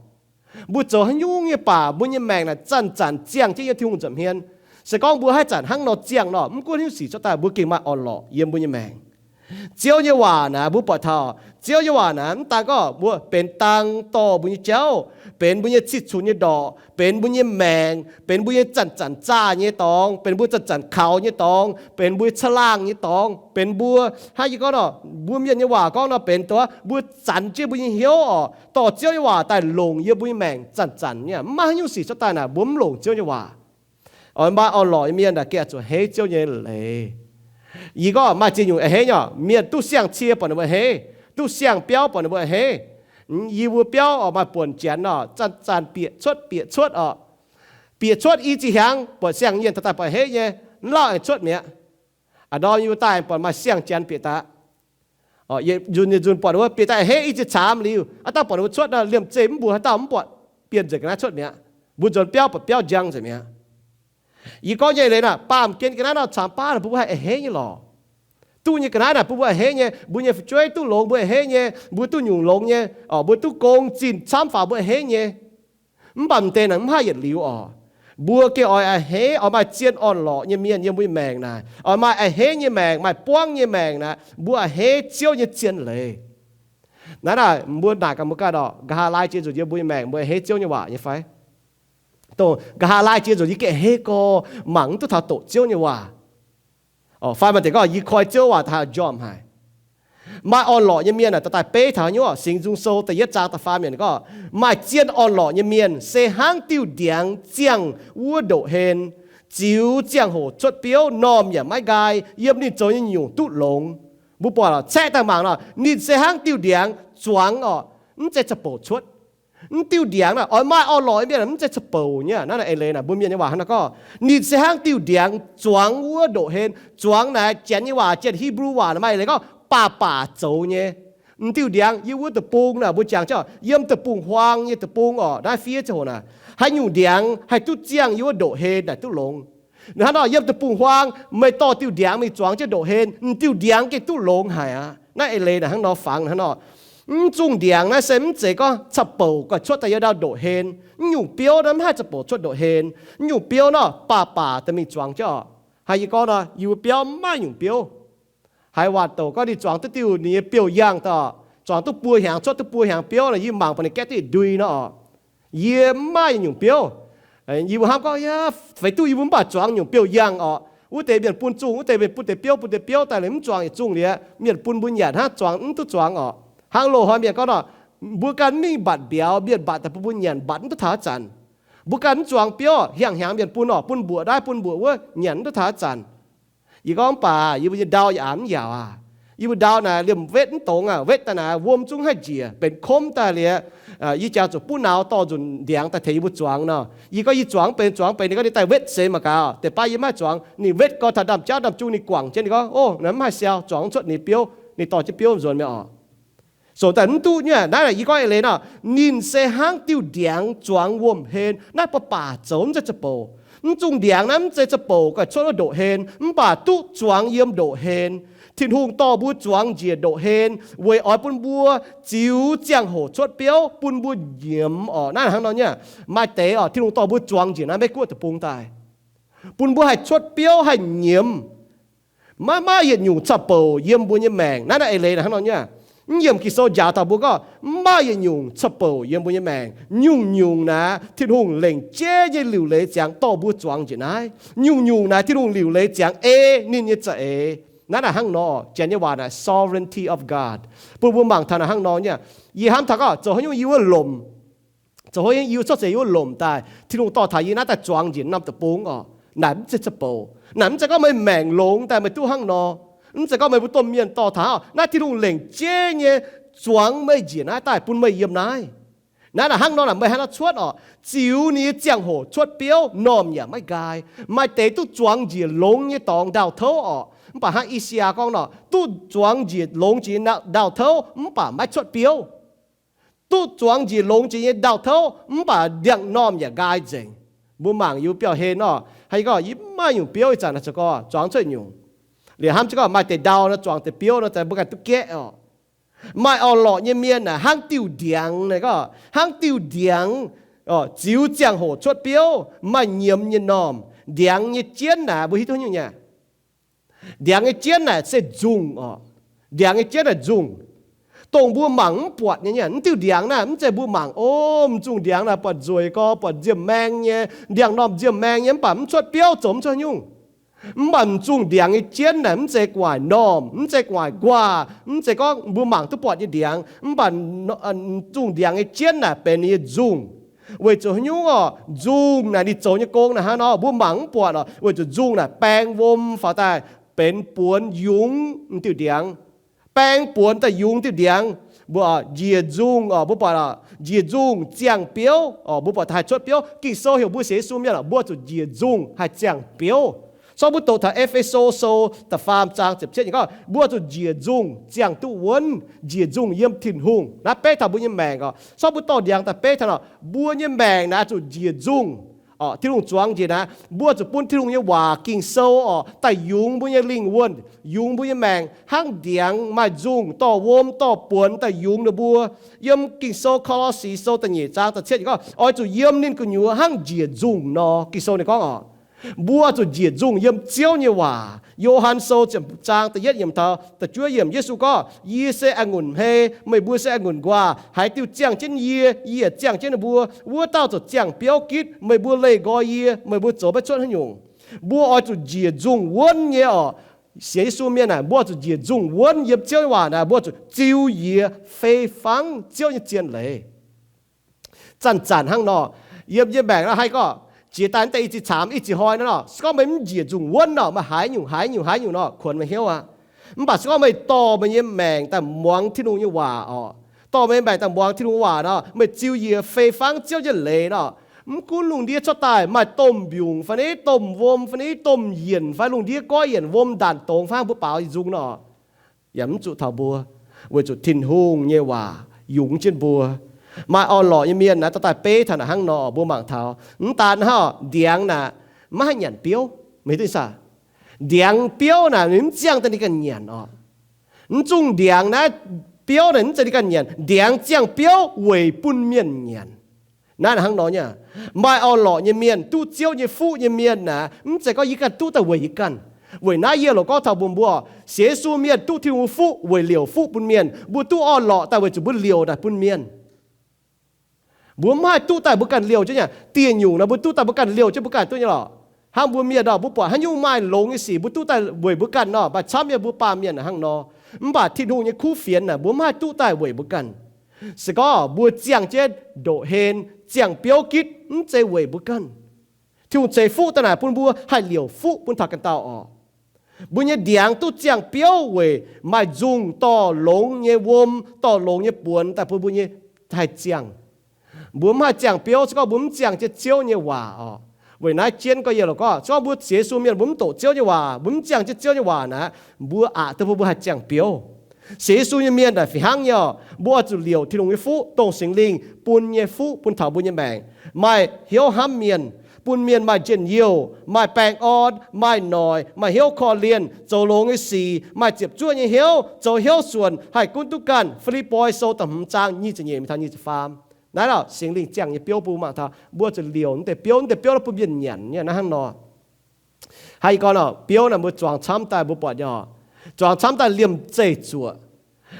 Mbuo zoux haaix nyungc nyei baac mbuo nyei maengc naaic zanc-zanc ziangh jienv yiem Tin-Hungh nza'hmien. Se gorngv mbuo haaix zanc hnangv nor ziangh nor, mv gunv haaix nyungc sic cuotv daaih, mbuo gengh maaih orn-lorqc yiem mbuo nyei maengc. Ziouv nyei waac naaic mbuo buatc taux, Ziouv nyei waac naaic mv daan gorngv mbuo benx dang dorh mbuo nyei jauv, benx mbuo nyei cih cunx nyei ndorqc, benx mbuo nyei maengc, benx mbuo nyei zanc-zanc zaah nyei dorngx, benx mbuo zanc-zanc kaux nyei dorngx, benx mbuo caangh laangh nyei dorngx, benx mbuo, hnangv yie gorngv nor, mbuo mienh nyei waac gorngv nor, benx dongh mbuo zanc jienv mbuo nyei hnyouv oc, dorh Ziouv nyei waac daaih longc yiem mbuo nyei maengc zanc-zanc nyei. Mv maaih haaix nyungc sic cuotv daaih naaic mbuo mv longc Ziouv nyei waac. Oix maaih orn-lorqc nyei mienh naaic gengh zuqc a'hneiv Ziouv nyei leiz. Yie gorngv maaih ziex nyungc a'hneiv nyei oc. Mienh duqv siang-cie buatc ninh mbuo a'hneiv, duqv siang-biauv buatc ninh mbuo a'hneiv. Yie mbuo biauv oc maaih buonc janx oc, zanc-zanc bieqc cuotv bieqc cuotv oc. Bieqc cuotv i ziex hnyangx buatc siang-nyienh taux daaih buatc a'hneiv nyei, mv lauh aengx cuotv mi'aqv. A'ndorm yie mbuo daaih buatc maaih siang-janx bieqc daaih. Nzunc, nzunc buatc ninh mbuo bieqc daaih a'hneiv i ziex caamx liuz, a'dauh buatc ninh mbuo cuotv nor, liemh zeih mv mbuox haaix dauh mv buatc, bienh nzengc ga'naaiv cuotv mi'aqv. Mbuo nzuonx biauv buatc biauv njang nzengc mi'aqv. Yie gorngv nyei leiz naaic, baamh gen ga'naaiv nor camx baav naaic bun mbuo haih a'hneiv nyei lorqc. Duqv nyei ga'naaiv naaic bun mbuo a'hneiv nyei, mbuo nyei fu'jueiv duqv longx mbuo a'hneiv nyei, mbuo duqv nyungc longx nyei, mbuo duqv gong zinh camv faaux mbuo a'hneiv nyei. Mv baac m'deix naaic mv haih yietc liuz oc. Mbuo gengh oix a'hneiv, oix maaih zien orn-lorqc nyei mienh yiem mbuo nyei maengc naaic, oix maaih a'hneiv nyei maengc, maaih buangv nyei maengc naaic, mbuo a'hneiv Ziouv nyei zien leiz. Naaiv naaic mbuo naaic gaax mbuo ganh oc, nqa'haav laai jiex nzunc yiem mbuo nyei maengc mbuo a'hneiv Ziouv nyei waac nyei fai? Dongh nqa'haav laai jiex nzunc yie gengh a'hneiv gorx, mangc mv duqv taux doqc Ziouv nyei waac. Fai maaih deix gorngv yie koi Ziouv waac daaih haih njormh haic. Maaih orn-lorqc nyei mienh aah, daaih beiv taux haaix nyungc? Singx Nzung Sou da'yietv zaang da'faam yiemc gorngv, maaih zien orn-lorqc nyei mienh se hnangv diuh ndiangx ziangh wuov ndoqc hlen, ziux ziangh hoc cuotv biouv, normh yaac maiv nqaai, yiem ninh zoux nyei nyungc duqv longx. Mbuo buatc caeqv daaih mangc nor, ninh se hnangv diuh ndiangx zuangx orqc, mv zeiz ca'bouc cuotv. Mv diuh ndiangx naaic, oix maaih orn-lorqc nyei mienh mv zeiz ca'bouc nyei. Naaiv naaic eix leiz naaic mbuo mienh nyei waac hnangv naaiv gorngv, ninh se hnangv diuh ndiangx zuangx wuov ndoqc hlen. Zuangx naaic Janx nyei waac, Janx Hebrew waac naaic maaih eix leiz gorngv baac baac zoux nyei. M'diuh ndiangx yiem wuov deic-bung naaic, mbuo jangx jienv yiem deic-bung-huaang nyei deic-bung orqc, naaiv fiev ziangh hoc naaic, haaix nyungc ndiangx haih duqv ziangh yiem wuov ndoqc hlen naaic duqv longx. Ninh hnangv nor, yiem deic-bung-huaang meih dorh diuh ndiangx mingh zuangx jienv ndoqc hlen, m'diuh ndiangx gengh duqv longx haic aqv. Naaiv eix leiz naaic hnangv nor fangx hnangv nor. Mv zungh ndiangx naaiv se mv zeiz gorngv ca'bouc gauh cuotv daaih yiem ndau ndoqc hlen. Mv nyungc biouv naaiv mv haih ca'bouc cuotv ndoqc hlen. Mv nyungc biouv nor baac baac daaih mingh zuangx jienv orqc. Haaix, yie gorngv nor, yie mbuo biauv mv maaih nyungc biouv. Haaix waanc douc gorngv ninh zuangx duqv diuh ninh nyei biouv-yangh daaih, zuangx duqv buo hnyangx cuotv duqv buo hnyangx biouv nor, yie mangc baac ninh gaeqv duqv ih ndui nor orqc. Yie mv maaih nyungc biouv. Yie mbuo hnamv gorngv, yaac feix duqv yie mbuo mv baac zuangx nyungc biouv-yangh orqc. Wuov deix mienh bun zungh, wuov deix mienh bun deix biouv, bun deix biouv daaih liuz mv zuangx yietc zungh liuz, mienh bun mbuo nyanc hnangv, zuangx mv duqv zuangx orqc. Hnangv loz-hnoi mienh gorngv nor, mbuo ganh mv mingh mbatc mbiauz, mienh mbatc daaih bun mbuo nyanc, mbatc mv duqv taux haaix zanc. Mbuo ganh mv zuangx biouv, hiaangx hnyangx mienh bun orqc, bun mbuoqc naaiv bun mbuoqc wuov, nyanc mv duqv taux haaix zanc. Yie gorngv mv baac yie mbuo nyei ndau yaac aqc mv yaauc aac. Yie mbuo ndau naaic liemh wetv mv dongz aac, wetv daaih naaic wuom zungv haih njiec, benx komv daaih liuz, yie jangx zuqc buv nauz dorh nzunc ndiangx daaih tengx yie mbuo zuangx nor. Yie gorngv yie zuangx mv benx, zuangx mv benx, ninh gorngv ninh daaih wetv seix mangc gaax, deix baav yie mv haih zuangx. Ninh wetv gorx taux ndaamv-jauv ndaamv-jung ninh guangc jienv, ninh gorngv, o, naaiv mv haih siau, zuangx mv cuotv ninh biouv, ninh dorh jienv biouv nzuonx mi'aqv orqc. Sou daaih mv duqv nyei, naaiv yie gorngv eix leiz nor, ninh se hnangv diuh ndiangx zuangx wuom-hlen. Naaiv baac baac zoux, mv zeiz ca'bouc. Mv zungh ndiangx naaiv mv zeiz ca'bouc gauh cuotv wuov ndoqc hlen, mv baac duqv zuangx yiem ndoqc hlen. Tin-Hungh dorh mbuo zuangx njiec ndoqc hlen weic oix bun mbuo ziux ziangh hoc cuotv biouv, bun mbuo nyiemz orqc. Naaiv hnangv nor nyei, maaih deix orqc, Tin-Hungh dorh mbuo zuangx njiec naaiv Meiv-Guoqv deic-bung daaih, bun mbuo haih cuotv biouv haih nyiemz. Maiv maaih yietc nyungc ca'bouc yiem mbuo nyei maengc. Naaiv naaiv eix leiz hnangv nor nyei. Mv yiemc Ging-Sou njaaux taux mbuo gorngv mv maaih yietc nyungc ca'bouc yiem mbuo nyei maengc. Nyungc-nyungc naaiv Tin-Hungh lengc jeiv nyei liuc leiz ziangx dorh mbuo zuangx njiec naaiv. Nyungc-nyungc naaiv Tin-Hungh liuc leiz ziangx ei ninh nyei za'eix. Naaiv naaic hnangv nor, janx nyei waac naaic sovereignty of God. Bun mbuo mangc taux naaic hnangv nor nyei. Yie hnamv taux gorngv zoux haaix nyungc yie wuov lomc, zoux haaix nyungc yie cuotv seix yie wuov lomc daaih, Tin-Hungh dorh taux yie naaiv daaih zuangx njiec norm deic-bung oc. Naaic mv zeiz za'bouc. Naaic mv zeiz gorngv meih maengc longx daaih meih duqv hnangv nor. Mv zeiz gorngv meih mbuo domh mienh dorh taux, naaiv Tin-Hungh lengc jeiv nyei zuangx meih njiec naaiv daaih bun meih yiem naaiv. Naaiv naaic hnangv nor naaic meih hnangv nor cuotv oc, ziux ninh nyei ziangh hoc cuotv biouv, normh yaac maiv nqaai. Maaih deix duqv zuangx njiec longx nyei dorngx ndaauh touv oc. Mv baac hnangv I^saa^yaa gorngv nor, duqv zuangx njiec longx jiex ndaauh touv mv baac maiv cuotv biouv. Duqv zuangx njiec longx jiex nyei ndaauh touv mv baac ndiangx-normh yaac nqaai nzengc. Mbuo mangc yie mbuo biauv-hlen nor, haaix gorngv yie mv maaih nyungc biouv ih zanc naaic zoux gorx zuangx cuotv nyungc. Liuz hnamv jienv gorngv maaih deix ndau nor zuangx deix biouv nor, mbuo ganh duqv gaeqv oc. Maaih orn-lorqc nyei mienh naaic hnangv diuh ndiangx naaic gorngv, hnangv diuh ndiangx, ziux ziangh hoc cuotv biouv, maaih nyiemz nyei normh. Ndiangx nyei jienv naaic mbuo hiuv duqv nyungc nyei. Ndiangx nyei jienv naaic se nzungh oc. Ndiangx nyei jienv naaic nzungh. Dongh mbuo mangc mv buatc nyei, nyei mv diuh ndiangx naaic mv zeiz mbuo mangc, o, m'zungh ndiangx naaic buatc nzueic gorx, buatc nzienh maeng nyei, ndiangx-normh nzienh maeng nyei, mv baac mv cuotv biouv zoux mv cuotv nyungc. Mv baac m'zungh ndiangx nyei jienv naaic mv zeiz gu'nguaaic normh, mv zeiz gu'nguaaic nquaah, mv zeiz gorngv mbuo mangc duqv buatc nyei ndiangx. Mv baac m'zungh ndiangx nyei jienv naaic benx ninh nyei nzungh. Weic zuqc haaix nyungc oc? Nzungh naaic ninh zoux nyei gong naaic hnangv nor, mbuo mangc mv buatc oc. Weic zuqc nzungh naaic baeng wuom faaux daaih benx buonx yungz diuh ndiangx. Baeng buonx daaih yungz diuh ndiangx. Mbuo njiec nzungh oc, mbuo buatc oc, njiec nzungh ziangh biouv oc, mbuo buatc haih cuotv biouv. Ging-Sou heuc mbuo sienx Yesu mienh oc, mbuo zuqc njiec nzungh haih ziangh biouv. Sortv mbuo doqc taux E^fe^so Sou da'faam zaang ziepc cietv nyei gorngv, mbuo zuqc njiec nzungh ziangh duqv wuonv, njiec nzungh yiem Tin-Hungh. Naaiv beiv taux mbuo nyei maengc oc. Sortv mbuo dorh ndiangx daaih beiv taux nor, mbuo nyei maengc naaiv zuqc njiec nzungh oc. Tin-Hungh zuangx njiec naaiv, mbuo zuqc bun Tin-Hungh nyei waac Ging-Sou oc daaih yungz mbuo nyei lingh wuonh, yungz mbuo nyei maengc hnangv ndiangx maaih nzungh dorh wuom dorh buonx daaih yungz ninh mbuo. Yiem Ging-Sou Ko^lo^si Sou da'nyeic zaang da'cietv gorngv, oix zuqc yiem ninh gu'nyuoz hnangv njiec nzungh nor. Ging-Sou ninh gorngv oc, mbuo zuqc njiec nzungh yiem Ziouv nyei waac. Yo^han Sou ziepc zaang da'yietv yiemc taux da'juov yiemc, Yesu gorngv, Yie se a'ngunc hmei, meih mbuo se a'ngunc nquaah. Haaix diuh ziangh jienv yie, yie ziangh jienv ninh mbuo. Wuov dauh ziouc ziangh biouv gitv. Meih mbuo leih nqoi yie, meih mbuo zoux maiv cuotv haaix nyungc. Mbuo oix zuqc njiec nzungh wuonv nyei oc. Sienx Yesu mienh naaic, mbuo zuqc njiec nzungh wuonv yiem Ziouv nyei waac naaic, mbuo zuqc ziux yie fei fangv Ziouv nyei zien leiz. Zanc-zanc hnangv nor, yiem yie maengc naaiv haih gorngv jiex daaih deix i ziex caamx i ziex hnoi naaiv nor, se gorngv meih mv njiec nzungh wuonv nor, meih haaix nyungc, haaix nyungc, haaix nyungc nor, kuonx meih hnyouv aqv. Mv baac se gorngv meih dorh meih nyei maengc daaih muangx Tin-Hungh nyei waac oc, dorh meih nyei maengc daaih muangx Tin-Hungh waac nor, meih ziux yie fei fangv Ziouv nyei leiz nor, mv gunv lungh ndiev cuotv daaih maaih domh mbiungc fai ni, domh wuom fai ni, domh yienc fai lungh ndiev goiv yienc, wuom ndaanc dongz fai mbuo baaux i nzung nor, yaac mv zuqc taux mbuo, weic zuqc Tin-Hungh nyei waac yungz jienv mbuo. Maaih orn-lorqc nyei mienh naaiv dorh daaih beiv taux naaic hnangv nor, mbuo mangc taux mv daan hnangv ndiangx naaic maiv haih nyanc biouv, meih duqv saah? Ndiangx biouv naaic ninh mv ziangh daaih ninh ganh nyanc oc. Mv zungh ndiangx naaiv biouv naaic mv zeiz ninh ganh nyanc, ndiangx ziangh biouv weic bun mienh nyanc. Naaiv hnangv nor nyei, maaih orn-lorqc nyei mienh, duqv Ziouv nyei fuqv nyei mienh naaic, mv zeiz gorngv yie ganh duqv daaih weic yie ganh. Weic naaiv yie loc gorngv taux mbuox mbuo, sienx Yesu mienh duqv Tin-Hungh fuqv weic liouc fuqv bun mienh. Mbuo duqv orn-lorqc daaih weic zuqc mbuo liouc naaic bun mienh. Mbuo mv haih duqv daaih mbuo ganh liouh jienv nyei. Dieh nyungc naaic mbuo duqv daaih mbuo ganh liouh jienv mbuo ganh duqv nyei lorqc. Hnangv mbuo mienh nor, mbuo buatc haaix nyungc maaih longx nyei sic mbuo duqv daaih weic mbuo ganh nor, maaih camv nyei mbuo baamh mienh hnangv nor. Mv baac Tin-Hungh nyei kuv fienx naaic mbuo mv haih duqv daaih weic mbuo ganh. Se gorngv mbuo ziangh jienv ndoqc hlen, ziangh biouv gitv, mv zeiz weic mbuo ganh. Tin-Hungh ceix fuqv daaih naaic bun mbuo haih liouc fuqv bun taux ganh dauh oc. Mbuo nyei ndiangx duqv ziangh biouv weic maaih nzungh dorh longx nyei wuom, dorh longx nyei buonx daaih bun mbuo nyei haih ziangh. Mbuo mv haih ziangh biouv se gorngv mbuo mv ziangh jienv Ziouv nyei waac oc. Weic naaiv jienv gorngv yie loc gorngv, se gorngv mbuo sienx Yesu mienh mbuo mv doqc Ziouv nyei waac, mbuo mv ziangh jienv Ziouv nyei waac naaic, mbuo aqc duqv bun mbuo haih ziangh biouv. Sienx Yesu nyei mienh naaic fih hnangv nyei oc, mbuo oix zuqc liouc Tin-Hungh nyei fuqv, dongh Singx Lingh bun nyei fuqv bun taux mbuo nyei maengc. Maaih hnyouv hnamv mienh, bun mienh maaih njien-youh, maaih baengh orn, maaih noic, maaih hnyouv korv-lienh, zoux longx nyei sic, maaih ziepc zuoqv nyei hnyouv, zoux hnyouv suonc, haih gunv duqv ganh. Fi^lipv^poi Sou da'hmz zaang nyic ziepc nyeic mingh taux nyic ziepc faam. Naaiv lorqc Singx Lingh ziangh nyei biouv bun mbuo mangc taux, mbuo zuqc liouc naaiv deix biouv, naaiv deix biouv naaiv bun mienh nyanc nyei naaiv hnangv nor. Haaix gorn orqc, biouv naaic mbuo zuangx camv daaih mbuo buatc nyei orqc, zuangx camv daaih liemh zeih zuoqc.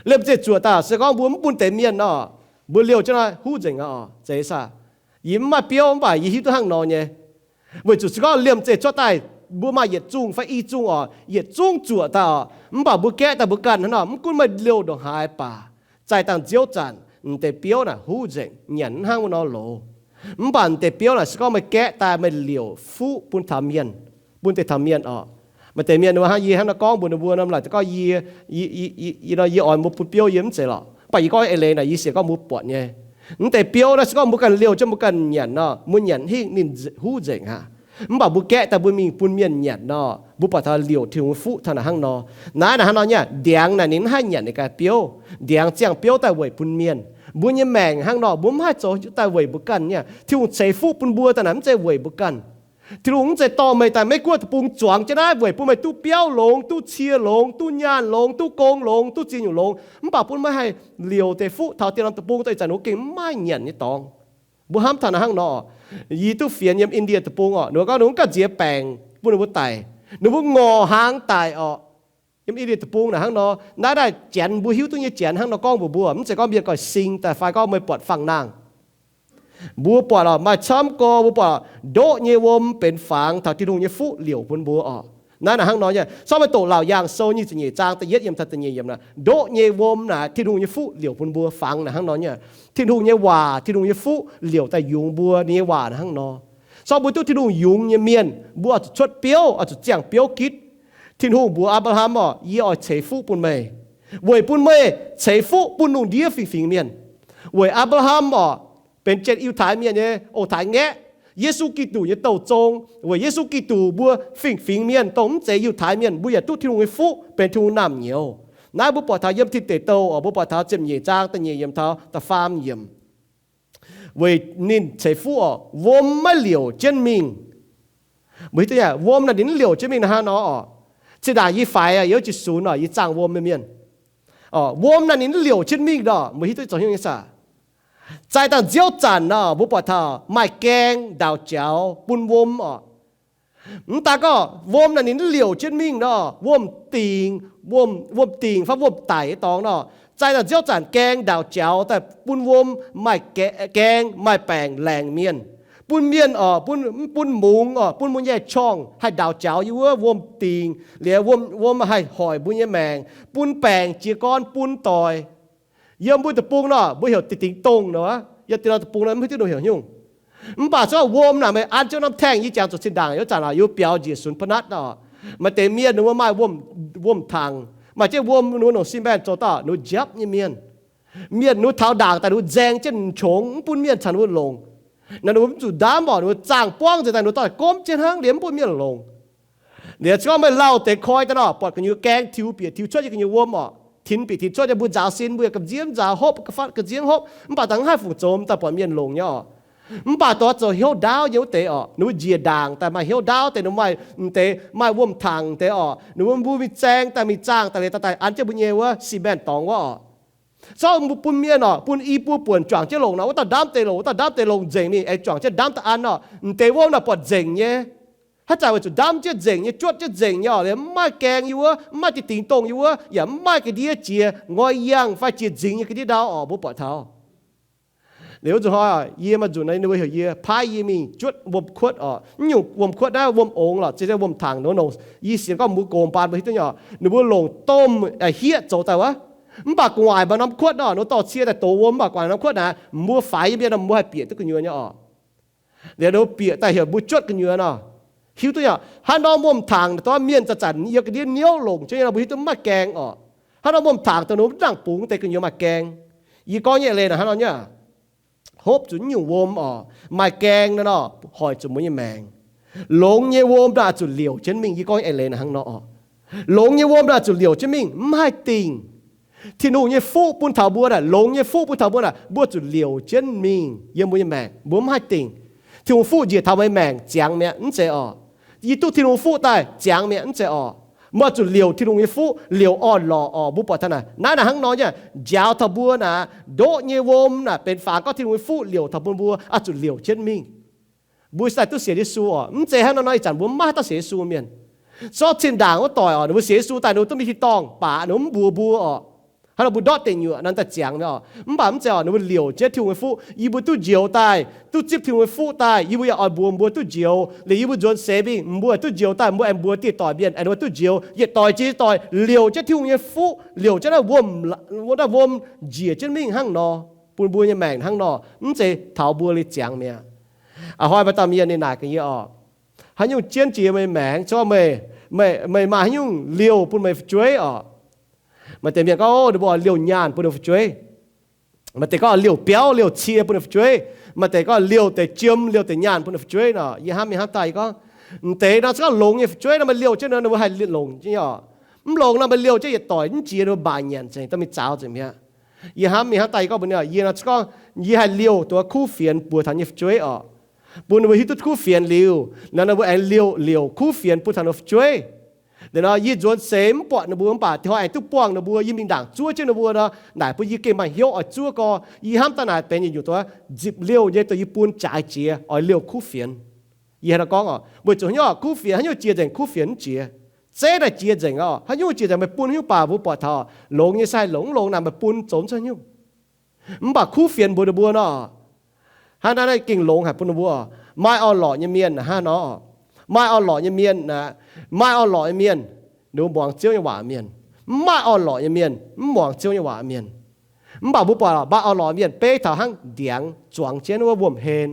Liemh zeih zuoqc daaih se gorngv mbuo mv bun deix mienh orqc, mbuo liouh jienv naaiv huv nzengc aqv orqc, zeiz saah? Yie mv maaih biouv mv baac yie hiuv duqv hnangv nor nyei. Weic zuqc se gorngv liemh zeih cuotv daaih Mbuo maaih yietc zungh fai i zungh oc, yietc zungv zuoqc daaih oc. Mv baac mbuo gaeqv daaih mbuo ganh hnangv nor, mv gunv meih liouh ndongc haaix baac, zaih dangh nziouv zanc, m'deix biouv naaic huv nzengc, nyanc hnangv wuov nor loz. Mv baac m'deix biouv naaic se gorngv meih gaeqv daaih meih liouc fuqv bun taux mienh, bun deix taux mienh oc. Maaih deix mienh wuov hnangv yie hnangv nor gorngv mbuox ninh mbuo nor, mv laaix gorngv yie, yie, yie oix mbuo bun biouv yie mv zeiz lorqc. Mv baac yie gorngv eix leiz naaic yie sienx gorngv mbuo buatc nyei. Mv deix biouv naaiv se gorngv mbuo ganh liouh jienv mbuo ganh nyanc nor, mbuo nyanc hingh ninh huv nzengc aqv. Mv baac mbuo gaeqv daaih mbuo mingh bun mienh nyanc nor, mbuo buatc taux liouc Tin-Hungh nyei fuqv taux naaic hnangv nor. Naaiv naaic hnangv nor nyei, ndiangx naaic ninh mv haih nyanc ninh ganh biouv. Ndiangx ziangh biouv daaih weic bun mienh. Mbuo nyei maengc hnangv nor, mbuo mv haih zoux daaih weic mbuo ganh nyei. Tin-Hungh ceix fuqv bun mbuo daaih naaic mv zeiz weic mbuo ganh. Tin-Hungh mv zeiz dorh meih daaih Meiv Guoqv deic-bung zuangx jienv naaiv weic bun meih duqv biauv longx, duqv cie longx, duqv nyaanh longx, duqv gong longx, duqv ziex nyungc longx, mv baac bun meih haih liouc deix fuqv taux dien norm deic-bung daaih ih zanc ninh mbuo gengh mv maaih nyanc nyei dorngx. Mbuo hnamv taux naaiv hnangv nor, yie duqv fienx yiem India deic-bung oc, ninh mbuo gorngv ninh mbuo ganh ziex baengc bun ninh mbuo daic, ninh mbuo ngorc hnaangx daic oc. Yiem India deic-bung naaic hnangv nor, naaiv daaih janx mbuo hiuv duqv nyei janx hnangv nor gorngv mbuox mbuo, mv zeiz gorngv mienh goiv sing daaih fai gorngv meih buatc fangx nangh. Mbuo buatc oc, maaih camv gorx mbuo buatc oc, ndoqv nyei wuom benx fangx taux Tin-Hungh nyei fuqv liouc bun mbuo oc. Naaiv naaic hnangv nor nyei, sortv meih doqc Laauc Yaangh Sou nyic ziepc nyeic zaang da'yietv yiem taux da'nyeic yiem naaic, ndoqv nyei wuom naaic Tin-Hungh nyei fuqv liouc bun mbuo fangx naaic hnangv nor nyei. Tin-Hungh nyei waac, Tin-Hungh nyei fuqv liouc daaih yungz mbuo, ninh nyei waac naaic hnangv nor. Sortv mbuo duqv Tin-Hungh yungz nyei mienh, mbuo oix zuqc cuotv biouv, oix zuqc ziangh biouv gitv. Tin-Hungh mbuox Apc^laa^ham oc, yie oix ceix fuqv bun meih, weic bun meih ceix fuqv bun lungh ndiev fingx-fingx mienh. Weic Apc^laa^ham oc, benx jienv Yiutai Mienh nyei ong-taaix-ngaeqv, Yesu Giduc nyei douh zong. Weic Yesu Giduc mbuo fingx-fingx mienh dongh mv zeiz Yiutai Mienh mbuo yaac duqv Tin-Hungh nyei fuqv benx Tin-Hungh naamh nyouz. Naaiv mbuo buatc taux yiem Tin Deic Douh oc, mbuo buatc taux ziepc nyeic zaang da'nyeic yiem taux da'faam yiem. Weic ninh ceix fuqv oc, wuom maiv liouc jienv mingh. Mbuo hiuv duqv nyei, wuom naaic ninh mv liouc jienv mingh naaic hnangv nor oc. Zinh ndaangc yie faix yiem jiu-sunx oc, yie zaangh wuom nyei mienh. Wuom naaic ninh mv liouc jienv mingh nor, mbuo hiuv duqv zoux hnyouv nyei saah? Zaih dangh nziouv zanc nor, mbuo buatc taux maaih gaeng ndaaux jaux bun wuom oc. Mv daaih gorngv wuom naaic ninh mv liouc jienv mingh nor, wuom-dingc, wuom-dingc fai wuom-daic nyei dorngx nor, zaih dangh nziouv zanc gaeng ndaaux jaux daaih bun wuom maaih gaeng, maaih baengc laengc mienh. Bun mienh oc, bun, bun mungz oc, bun mbuo nyei corngh haih ndaaux jaux yiem wuov wuom-dingc liuz, wuom haih hoic mbuo nyei maengc, bun baengc jiez gorn bun doic. Yiem mbuo deic-bung nor, mbuo heuc dingc dingc dongh nor, yiem diex norm deic-bung nor mv hiuv duqv ninh heuc haaix nyungc. Mv baac se gorngv wuom naaic meih an jienv norm taengh, yie jangx zuqc zinh ndaangc yiem zanc oc, yie biaux njiec sunx pa'natv oc, maaih deix mienh ninh mbuo maaih wuom, wuom-tangx, maaih jienv wuom ninh mbuo longc cement zoux dauh ninh mbuo njapv nyei mienh. Mienh ninh mbuo taux ndaangc daaih ninh mbuo nzaeng jienv m'qongx mv bun mienh caux ninh mbuo longc. Naaiv ninh mbuo mv zuqc ndamv oc, ninh mbuo zaangh buangv nzengc daaih ninh mbuo dorh gomv jienv hnangv liemh mv bun mienh longc. Liuz se gorngv meih lauh deix koi daaih nor, buatc gu'nyuoz gaeng tiux bieqc tiux cuotv nyei gu'nyuoz wuom oc, tinx bieqc tinx cuotv nyei, mbuo nzaaux sin, mbuo yaac gamh nziev nzaaux hopv, ga'fatv ga'nziev hopv, mv baac da'faanh haih fungc zoux daaih buatc mienh longc nyei oc. Mv baac dongh zoux hnyouv ndaauv nyei wuov deix oc, ninh mbuo njiec ndaangc daaih maaih hnyouv ndaauv deix, ninh mbuo maaih m'deix maaih wuom-tangx deix oc, ninh mbuo mbuo mingh zaeng daaih mingh zaangh daaih liuz daaih daaih an jienv mbuo nyei wuov cement dorngx wuov oc. Zorqv mbuo bun mienh oc, bun i buo buonc juangc jienv longc nor, wuov dauh ndamv deix longc, wuov dauh ndamv deix longc nzengc mingh, aengx juangc jienv ndamv daaih an oc, m'deix wuom naaic buatc nzengc nyei. Haaix zanc weic zuqc ndamv jienv nzengc nyei, juotv jienv nzengc nyei oc, liuz mv maaih gaeng yiem wuov, mv maaih dingc dingc dongh yiem wuov, yaac mv maaih ga'ndiev jiex ngoi yangh fai jiex nzingx nyei ga'ndiev ndau oc, mbuo buatc taux. Liuz wuov nzunc hnoi yie maaih nzunc ninh mbuo heuc yie, paaiv yie mingh juotv wuom-kuotv oc. Mv nyungc wuom-kuotv naaiv wuom-ongx lorqc, za'gengh wuom-tangx nor longc. Yie sienx gorngv mbuo gomx baan mbuo hiuv duqv nyei oc, ninh mbuo longc domh, eh, hieqv zoux daaih wuov. Mv baac gu'nguaaic maaih norm kuotv nor, ninh mbuo dorh cie daaih dox wuom, mv baac gu'nguaaic norm kuotv naaic, mbuo faix yiem mienh nor, mbuo haih bieqc duqv gu'nyuoz nyei oc. Liuz ninh mbuo bieqc daaih heuc mbuo juotv gu'nyuoz nor. Hiuv duqv nyei oc, hnangv norm wuom-tangx dongh mienh zanc-zanc yiem ga'ndiev niouv longc jienv nyei nor, mbuo hiuv duqv mv maaih gaeng oc. Hnangv norm wuom-tangx dongh ninh mbuo mv nangc bungx deix gu'nyuoz maaih gaeng. Yie gorngv nyei eix leiz naaic hnangv nor nyei. Hopv zuqc nyungc wuom oc, maaih gaeng nor nor, hoic zuqc mbuo nyei maengc. Longx nyei wuom naaic zuqc liouc jienv mingh. Yie gorngv eix leiz naaic hnangv nor oc. Longx nyei wuom naaic zuqc liouc jienv mingh, mv haih dingh. Tin-Hungh nyei fuqv bun taux mbuo naaic, longx nyei fuqv bun taux mbuo naaic, mbuo zuqc liouc jienv mingh yiem mbuo nyei maengc, mbuo mv haih dingh. Tin-Hungh fuqv njiec taux meih maengc ziangx mi'aqv, mv zeiz oc. Yie duqv Tin-Hungh fuqv daaih ziangx mi'aqv, mv zeiz oc. Meih zuqc liouc Tin-Hungh nyei fuqv, liouc orn-lorqc oc. Mbuo buatc taux naaic, naaiv naaic hnangv nor nyei, njaaux taux mbuo naaic, ndoqv nyei wuom naaic benx fangx, gorngv Tin-Hungh nyei fuqv liouc taux bun mbuo, oix zuqc liouc jienv mingh. Mbuo daaih duqv sienx Yesu oc, mv zeiz hnangv nor nor ih zanc mbuo mv maaih haaix dauh sienx Yesu mienh. Zorqv zinh ndaangc wuov doic oc, ninh mbuo sienx Yesu daaih ninh mbuo duqv mingh tin-dorngh baac ninh mbuo mv mbuox mbuo oc. Hnangv nor mbuo ndortv deic nyuoqc naaiv daaih ziangx mi'aqv. Mv baac mv zeiz oc, ninh mbuo liouc jienv Tin-Hungh nyei fuqv, yie mbuo duqv njoux daaih, duqv zipv Tin-Hungh nyei fuqv daaih, yie mbuo yaac oix mbuox mbuo duqv njoux, liuz yie mbuo nzuonx seix mingh, mbuo duqv njoux daaih, mbuo aengx mbuox dieh doic mienh, aengx ninh mbuo duqv njoux, yietc doic jiex yietc doic liouc jienv Tin-Hungh nyei fuqv, liouc jienv naaiv wuom, wuov naaiv wuom njiec jienv mingh hnangv nor, bun mbuo nyei maengc hnangv nor, mv zeiz taux mbuo liuz ziangx mi'aqv. A'hnoi maaih dauh mienh ninh naaic gaax yie oc, haaix nyungc jienv jiex meih maengc, cingx gorngv meih, meih maaih haaix nyungc liouh bun meih fu'jueiv oc. Maaih deix mienh gorngv, o, ninh mbuo liouh nyaanh bun ninh fu'jueiv. Maaih deix gorngv liouh biauv, liouh cie bun ninh fu'jueiv. Maaih deix gorngv liouh deix jiem, liouh deix nyaanh bun ninh fu'jueiv nor. Yie hnamv, yie hnamv daaih yie gorngv, m'deix nor se gorngv longx nyei fu'jueiv nor, meih liouh jienv nor ninh mbuo haih longx jienv oc. Mv longx nor meih liouh jienv yietc doic mv jiex, ninh mbuo mbaaic nyanc cingx daaih mingh zaux nzengc mi'aqv. Yie hnamv, yie hnamv daaih yie gorngv mbuox ninh, yie nor se gorngv yie haih liouh duqv kuv fienx mbuox taux nyei fu'jueiv oc, bun ninh mbuo hiuv duqv kuv fienx liuz nor, ninh mbuo aengx liouh, liouh kuv fienx bun taux ninh fu'jueiv. Deix nor yie nzuonx seix mv buatc ninh mbuo, mv baac dinh hnoi aengx duqv buangh ninh mbuo, yie mingh ndaangc zuov jienv ninh mbuo nor, naaic bun yie gengh maaih hnyouv oix zuov gorx. Yie hnamv daaih naaic benx yietc nyungc doqc zipc liouh nyei dongh yie bun jaaix jiex oix liouh kuv fienx. Yie hnangv naaiv gorngv oc, weic zuqc haaix nyungc kuv fienx, haaix nyungc jiex nzengc kuv fienx mv jiex. Zeiv naaic jiex nzengc oc, haaix nyungc jiex nzengc meih bun haaix nyungc baac mbuo buatc taux longx nyei se haih longx, mv longx naaic meih bun zoux mv cuotv haaix nyungc. Mv baac kuv fienx mbuox ninh mbuo nor, hnangv naaiv gengh longx haic bun ninh mbuo. Maaih orn-lorqc nyei mienh hnangv nor, maaih orn-lorqc nyei mienh aqv, maaih orn-lorqc nyei mienh, ninh mbuo muangx Ziouv nyei waac mienh. Mv maaih orn-lorqc nyei mienh mv muangx Ziouv nyei waac mienh. Mv baac mbuo buatc maaih orn-lorqc mienh beiv taux hnangv ndiangx zuangx jienv wuov wuom-hlen,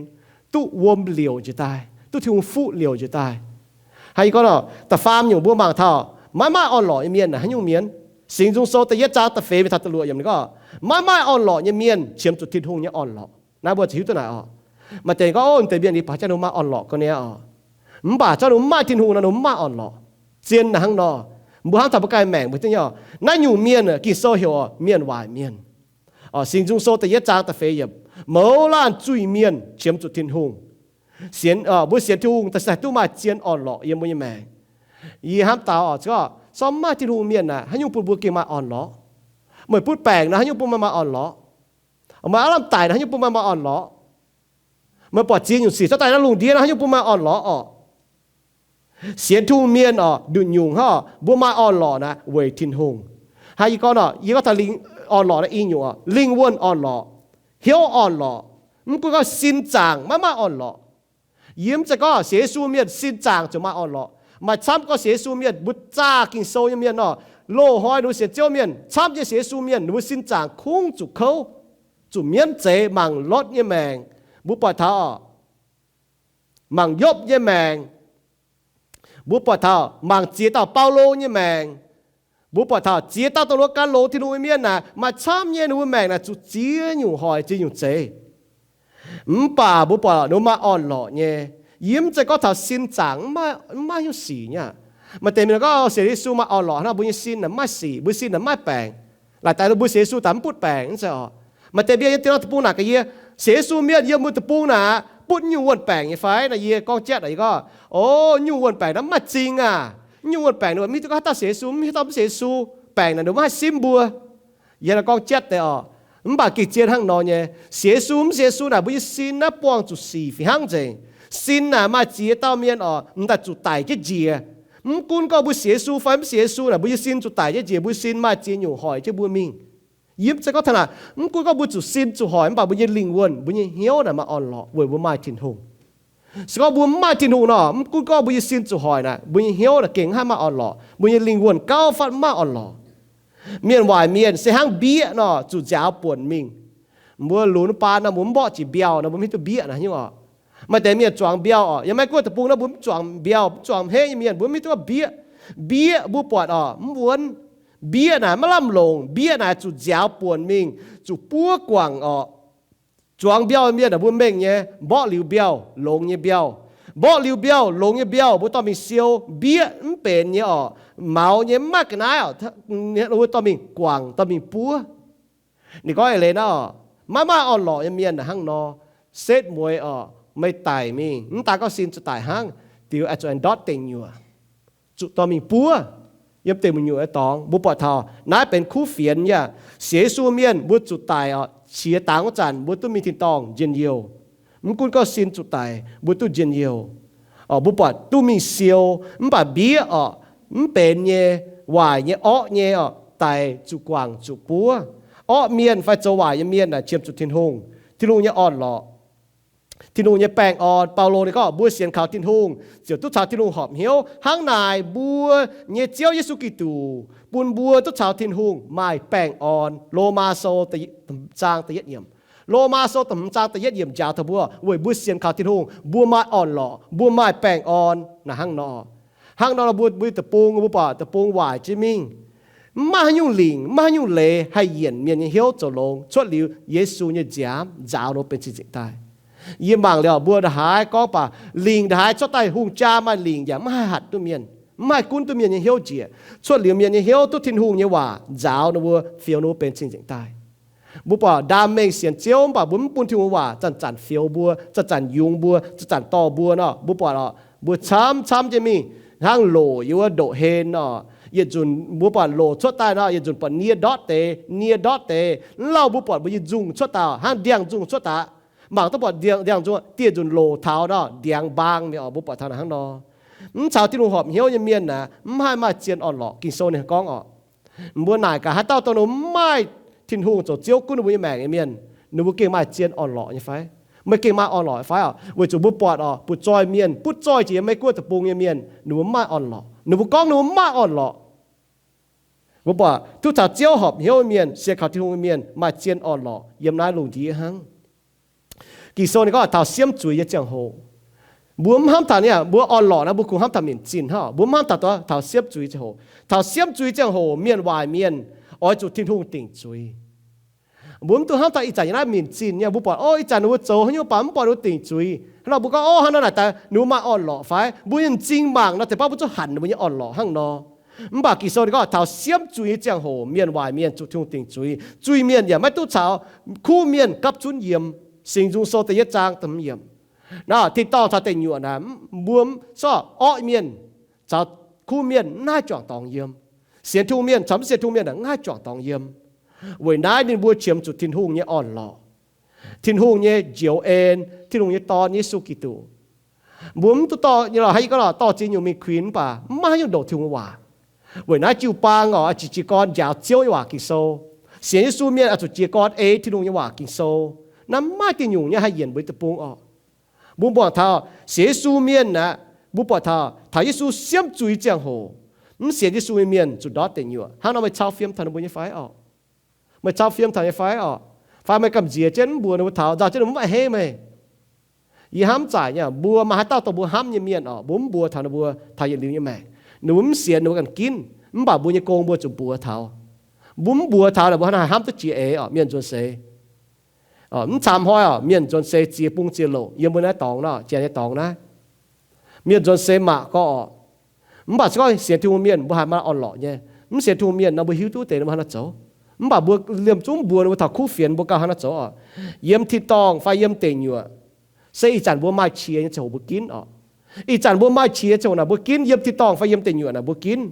duqv wuom liouc njiec daaih, duqv Tin-Hungh fuqv liouc njiec daaih. Hnangv yie gorngv nor, da'faam nyungc mbuo mangc taux maiv maaih orn-lorqc nyei mienh naaic haaix nyungc mienh. Singx Nzung Sou da'yietv zaang da'feix mingh taux da'luoqc yiemc ninh gorngv, maiv maaih orn-lorqc nyei mienh qiemx zuqc Tin-Hungh nyei orn-lorqc. Naaiv mbuo ziouc hiuv duqv naaic oc. Maaih deix gorngv, o, deix mienh yie baac jangx ninh maaih orn-lorqc ga'naaiv oc, mv baac zorqv ninh maaih Tin-Hungh nor ninh maaih orn-lorqc. Zien naaic hnangv nor, mbuo hnamv taux mbuo ganh maengc mbuo hiuv duqv nyei oc. Naaiv nyungc mienh Ging-Sou heuc mienh waaic mienh. Singx Nzung Sou da'yietv zaang da'feix yiemc, mouz laanh zuiz-mienh qiemx zuqc Tin-Hungh. Sienx, mbuo sienx Tin-Hungh da'faanh duqv maaih zien orn-lorqc yiem mbuo nyei maengc. Yie hnamv daux oc, se gorngv maiv maaih Tin-Hungh mienh naaic haaix nyungc bun mbuo gengh maaih orn-lorqc? Meih butv baengc nor haaix nyungc bun meih maaih orn-lorqc? Meih aav lamh daic nor haaix nyungc bun meih maaih orn-lorqc? Meih buatc ziex nyungc sic cuotv daaih naaiv lungh ndiev nor haaix nyungc bun meih orn-lorqc oc? Sienx Tin-Hungh mienh oc, nduqc nyungc hnangv oc, mbuo maaih orn-lorqc naaic weic Tin-Hungh. Hnangv yie gorngv nor, yie gorngv taux lingh, orn-lorqc naaiv i nyungc oc, lingh wuonh orn-lorqc, hnyouv orn-lorqc. Mv gunv gorngv sin zaangc maiv maaih orn-lorqc. Yie mv zeiz gorngv sienx Yesu mienh sin zaangc ziouc maaih orn-lorqc. Maaih camv gorngv sienx Yesu mienh, mbuo zaah Ging-Sou nyei mienh nor, loz-hnoi ninh mbuo sienx Ziouv mienh, camv nyei sienx Yesu mienh, ninh mbuo sin zaangc kungx zuqc kouv, zuqc mienv zeix, mangc Lotv nyei maengc. Mbuo buatc taux mangc Yopv nyei maengc. Mbuo buatc taux mangc ziex dauh Baulo nyei maengc. Mbuo buatc taux ziex dauh dongh wuov gan longx Tin-Hungh nyei mienh naaic, maaih camv nyei ninh mbuo maengc naaic zuqc ziex nyungc hoic, ziex nyungc zeix. Mv baac mbuo buatc ninh mbuo maaih orn-lorqc nyei. Yie mv zeiz gorngv taux sin zaangc mv maaih hnyouv sic nyei aqv. Maaih deix mienh gorngv sienx Yesu maaih orn-lorqc hnangv, mbuo nyei sin naaic mv maaih sic, mbuo sin naaic mv maaih baengc. Laaix daaih mbuo sienx Yesu daaih mv butv baengc, mv zeiz oc. Maaih deix mienh yiem dingh norm deic-bung naaic gaax yie, sienx Yesu mienh yiem mbuo deic-bung naaic butv nyungc wuonh baengc nyei fai? Naaic yie gorngv jatv naaic yie gorngv, o, nyungc wuonh baengc naaic mv maaih zingh aac. Nyungc wuonh baengc ninh mbuo mv hiuv duqv gorngv haaix dauh sienx Yesu, mv hiuv dauh mv sienx Yesu, baengc naaic ninh mbuo maiv haih simv mbuo. Yie naaic gorngv jatv deix oc. Mv baac gengh zien hnangv nor nyei. Sienx Yesu mv sienx Yesu naaic mbuo nyei sin naaiv buangh zuqc sic fih hnangv nzengc. Sin naaic maaih ziex dauh mienh oc, m'daaih zuqc daic jienv njiec. Mv gunv gorngv mbuo sienx Yesu fai mv sienx Yesu naaic mbuo nyei sin zuqc daic jienv njiec, mbuo sin maaih ziex nyungc hoic jienv mbuo mingh. Yie mv zeiz gorngv taux naaic, mv gunv gorngv mbuo zuqc sin zuqc hoic, mv baac mbuo nyei lingh wuonh, mbuo nyei hnyouv naaic maaih orn-lorqc weic mbuo maaih Tin-Hungh. Se gorngv mbuo mv maaih Tin-Hungh nor, mv gunv gorngv mbuo nyei sin zuqc hoic naaic, mbuo nyei hnyouv naaic gengh maiv maaih orn-lorqc, mbuo nyei lingh wuonh gauh fatv mv maaih orn-lorqc. Mienh waaic mienh se hnangv mbieqc nor, zuqc nziaaux buonc mingh. Mbuo lunx baan nor mbuo mv mborqv jiex mbiauh nor mbuo mv hiuv duqv mbieqc naaic haaix nyungc oc. Maaih deix mienh zuangx mbiauh oc, yaac maiv gunv deic-bung nor mbuo mv zuangx mbiauh, mv zuangx hmeiv nyei mienh mbuo mv hiuv duqv mbieqc. Mbieqc mbuo buatc oc mv wuonv. Mbieqc naaic maiv lamh longc, mbieqc naaic zuqc nziaaux buonc mingh, zuqc buov guangc oc. Zuangx mbiauh mienh naaic mbuo mengh nyei, mborqv liuz mbiauh, longx nyei mbiauh. Mborqv liuz mbiauh, longx nyei mbiauh, mbuo dorh mingh siou, mbieqc mv benx nyei oc, maux nyei mv maaih ga'naaiv oc, mbuo dorh mingh guangc, dorh mingh buov. Ninh gorngv eix leiz nor, maiv maaih orn-lorqc nyei mienh naaic hnangv nor, setv mueiz oc, meih daic mingh, mv daan gorngv sin zuqc daic hnangv, diuc zuqc aengx ndortv deic nyuoqc, zuqc dorh mingh buov yiem deic nyuoqc nyei dorngx. Mbuo buatc taux naaiv benx kuv fienx yaac sienx Yesu mienh mbuo zuqc daic oc, qiex dangx wuov zanc mbuo duqv mingh tin-dorngh njien-youh. Mv gunv gorngv sin zuqc daic mbuo duqv njien-youh. Mbuo buatc duqv mingh siou, mv baac mbieqc oc, mv benx nyei, waaic nyei, orqv nyei oc, daic zuqc guangc zuqc buov. Orqv mienh fai zoux waaic nyei mienh naaic qiemx zuqc Tin-Hungh, Tin-Hungh nyei orn-lorqc, Tin-Hungh nyei baengh orn. Baulo ninh gorngv mbuo sienx kaux Tin-Hungh ziouc duqv caux Tin-Hungh horpc hnyouv. Hnangv naaic mbuo nyei Ziouv Yesu Giduc bun mbuo duqv caux Tin-Hungh maaih baengh orn. Lomaa Sou zaang da'yietv yiemc, Lomaa Sou da'hmz zaang da'yietv yiemc njaaux taux mbuo, weic mbuo sienx kaux Tin-Hungh mbuo maaih orn-lorqc, mbuo maaih baengh orn. Naaic hnangv nor, hnangv nor mbuo, mbuo deic-bung, mbuo buatc deic-bung waaic jienv mingh, mv maaih haaix nyungc lingc, mv maaih haaix nyungc leiz haih yienc mienh nyei hnyouv zoux longx cuotv liuz Yesu nyei nziaamv nzaaux ninh mbuo benx cing-nzengc daaih. Yie mangc liuz mbuo nda'haaix gorngv baac lingc nda'haaix cuotv daaih, hungh jaa maaih lingc yaac mv haih hatc duqv mienh, mv haih gunv duqv mienh nyei hnyouv njiec. Cuotv liuz mienh nyei hnyouv duqv Tin-Hungh nyei waac nzaaux ninh mbuo, fioux ninh mbuo benx cing-nzengc daaih. Mbuo buatc ndaam mengh sienx Ziouv mv baac mbuo mv bun Tin-Hungh waac zanc-zanc fioux mbuo, zanc-zanc yungz mbuo, zanc-zanc dorh mbuo nor, mbuo buatc oc, mbuo camv camv jienv mingh hnangv loc yiem wuov ndoqv-hlen nor. Yietc nzunc mbuo buatc loc cuotv daaih nor, yietc nzunc buatc nie ndortv deix, nie ndortv deix. Mv lauh mbuo buatc mbuo nyei nzungh cuotv daaih hnangv ndiangx-nzungh cuotv daaih. Mangc duqv buatc ndiangx-nzungh, dieh nzunc loc taux nor, ndiangx mbaang mi'aqv oc. Mbuo buatc taux naaic hnangv nor. Mv caux Tin-Hungh horpc hnyouv nyei mienh aeqv, mv haih maaih zien orn-lorqc. Ging-Sou ninh gorngv oc, mbuo naaic gaax, haaix dauh dongh ninh mbuo mv maaih Tin-Hungh zoux Ziouv gunv ninh mbuo nyei maengc nyei mienh, ninh mbuo gengh maaih zien orn-lorqc nyei fai? Meih gengh maaih orn-lorqc fai oc? Weic zuqc mbuo buatc oc, butv-zoih mienh, butv-zoih jiex yiem Meiv-Guoqv deic-bung nyei mienh, ninh mbuo mv maaih orn-lorqc. Ninh mbuo gorngv ninh mbuo mv maaih orn-lorqc. Mbuo buatc duqv caux Ziouv horpc hnyouv nyei mienh, sienx kaux Tin-Hungh nyei mienh maaih zien orn-lorqc yiem naaiv lungh ndiev hnangv. Ging-Sou ninh gorngv taux siemv zuiz nyei ziangh hoc, mbuo mv hnamv taux ninh, mbuo orn-lorqc naaiv mbuo kungx hnamv taux minc zinh hnangv. Mbuo mv hnamv taux, taux siemv zuiz ziangh hoc. Taux siemv zuiz ziangh hoc mienh waaic mienh oix zuqc Tin-Hungh dingc zuiz. Mbuo mv dungx hnamv taux ih zanc yiem naaiv minc zinh nyei. Mbuo buatc, o, ih zanc ninh mbuo zoux haaix nyungc baac mv buatc ninh mbuo dingc zuiz. Hnangv nor mbuo gorngv, o, hnangv nor naaic daaih ninh mbuo maaih orn-lorqc fai? Mbuo nyei m'zing mangc nor, deix baav mbuo zuqc hanc ninh mbuo nyei orn-lorqc hnangv nor. Mv baac Ging-Sou ninh gorngv taux siemv zuiz nyei ziangh hoc mienh waaic mienh zuqc Tin-Hungh dingc zuiz. Zuiz-mienh yaac maiv duqv caux kuv mienh gapv zunv yiem. Singx Nzung Sou da'yietv zaang da'hmz yiemc. Naaiv tin-dorngh caux deix nyuoqc naaic, mbuo sortv orqv mienh caux kuv mienh mv haih juangc dorngx yiem. Sienx Tin-Hungh mienh caux mv sienx Tin-Hungh mienh mv haih juangc dorngx yiem. Weic naaiv ninh mbuo qiemx zuqc Tin-Hungh nyei orn-lorqc, Tin-Hungh nyei njoux en, Tin-Hungh nyei Dorn, Yesu Giduc. Mbuo mv duqv dorh nyei lorqc, haaix yie gorngv lorqc, dorh ziex nyungc mingh kuinx mv baac mv maaih haaix nyungc ndoqc Tin-Hungh waac. Weic naaiv jiu-baang oc, oix zuqc jiez gorn njaaux Ziouv nyei waac Ging-Sou. Sienx Yesu mienh oix zuqc jiez gorn ei Tin-Hungh nyei waac Ging-Sou. Naaiv mv maaih diuh nyungc nyei haih yienc mbuo deic-bung oc. Mbuo buatc taux sienx Yesu mienh aeqv, mbuo buatc taux, taux Yesu siemv zuiz ziangh hoc, mv sienx Yesu nyei mienh zuqc ndortv deic nyuoqc. Hnangv nor meih cau fiem taux ninh mbuo nyei fai oc? Meih cau fiem taux nyei fai oc? Fai meih gamh nziex jienv mv mbuox ninh mbuo taux, nzauh jienv ninh mbuo mv a'hneiv meih? Yie hnamv zaaic nyei, mbuo maaih haaix dauh dongh mbuo hnamv nyei mienh oc, mbuo mv mbuox taux ninh mbuo taux yietc liuz nyei maengc. Ninh mbuo mv sienx ninh mbuo ganh ginv, mv baac mbuo nyei gong mbuo zuqc mbuox taux. Mbuo mv mbuox taux, mbuo hnangv haaix hnamv duqv jiex eix oc, mienh nzuonx seix. Mv camv hnoi oc, mienh nzuonx seix ziex bung ziex louc yiem mbuo naaiv dorngx nor, janx nyei dorngx naaiv. Mienh nzuonx seix mangc gorx oc. Mv baac se gorngv sienx Tin-Hungh mienh mbuo haiz maaih orn-lorqc nyei. Mv sienx Tin-Hungh mienh nor mbuo hiuv duqv deix ninh mbuo hnangv haaix nor zoux. Mv baac mbuo liemh zungv mbuox ninh mbuo taux kuv fienx mbuo gauh hnangv nor zoux oc. Yiem tin-dorngh fai yiem deic nyuoqc, se ih zanc mbuo maaih qiex nyei ziangh hoc mbuo ginv oc. Ih zanc mbuo maaih qiex ziangh hoc naaic mbuo ginv, yiem tin-dorngh fai yiem deic nyuoqc naaic mbuo ginv.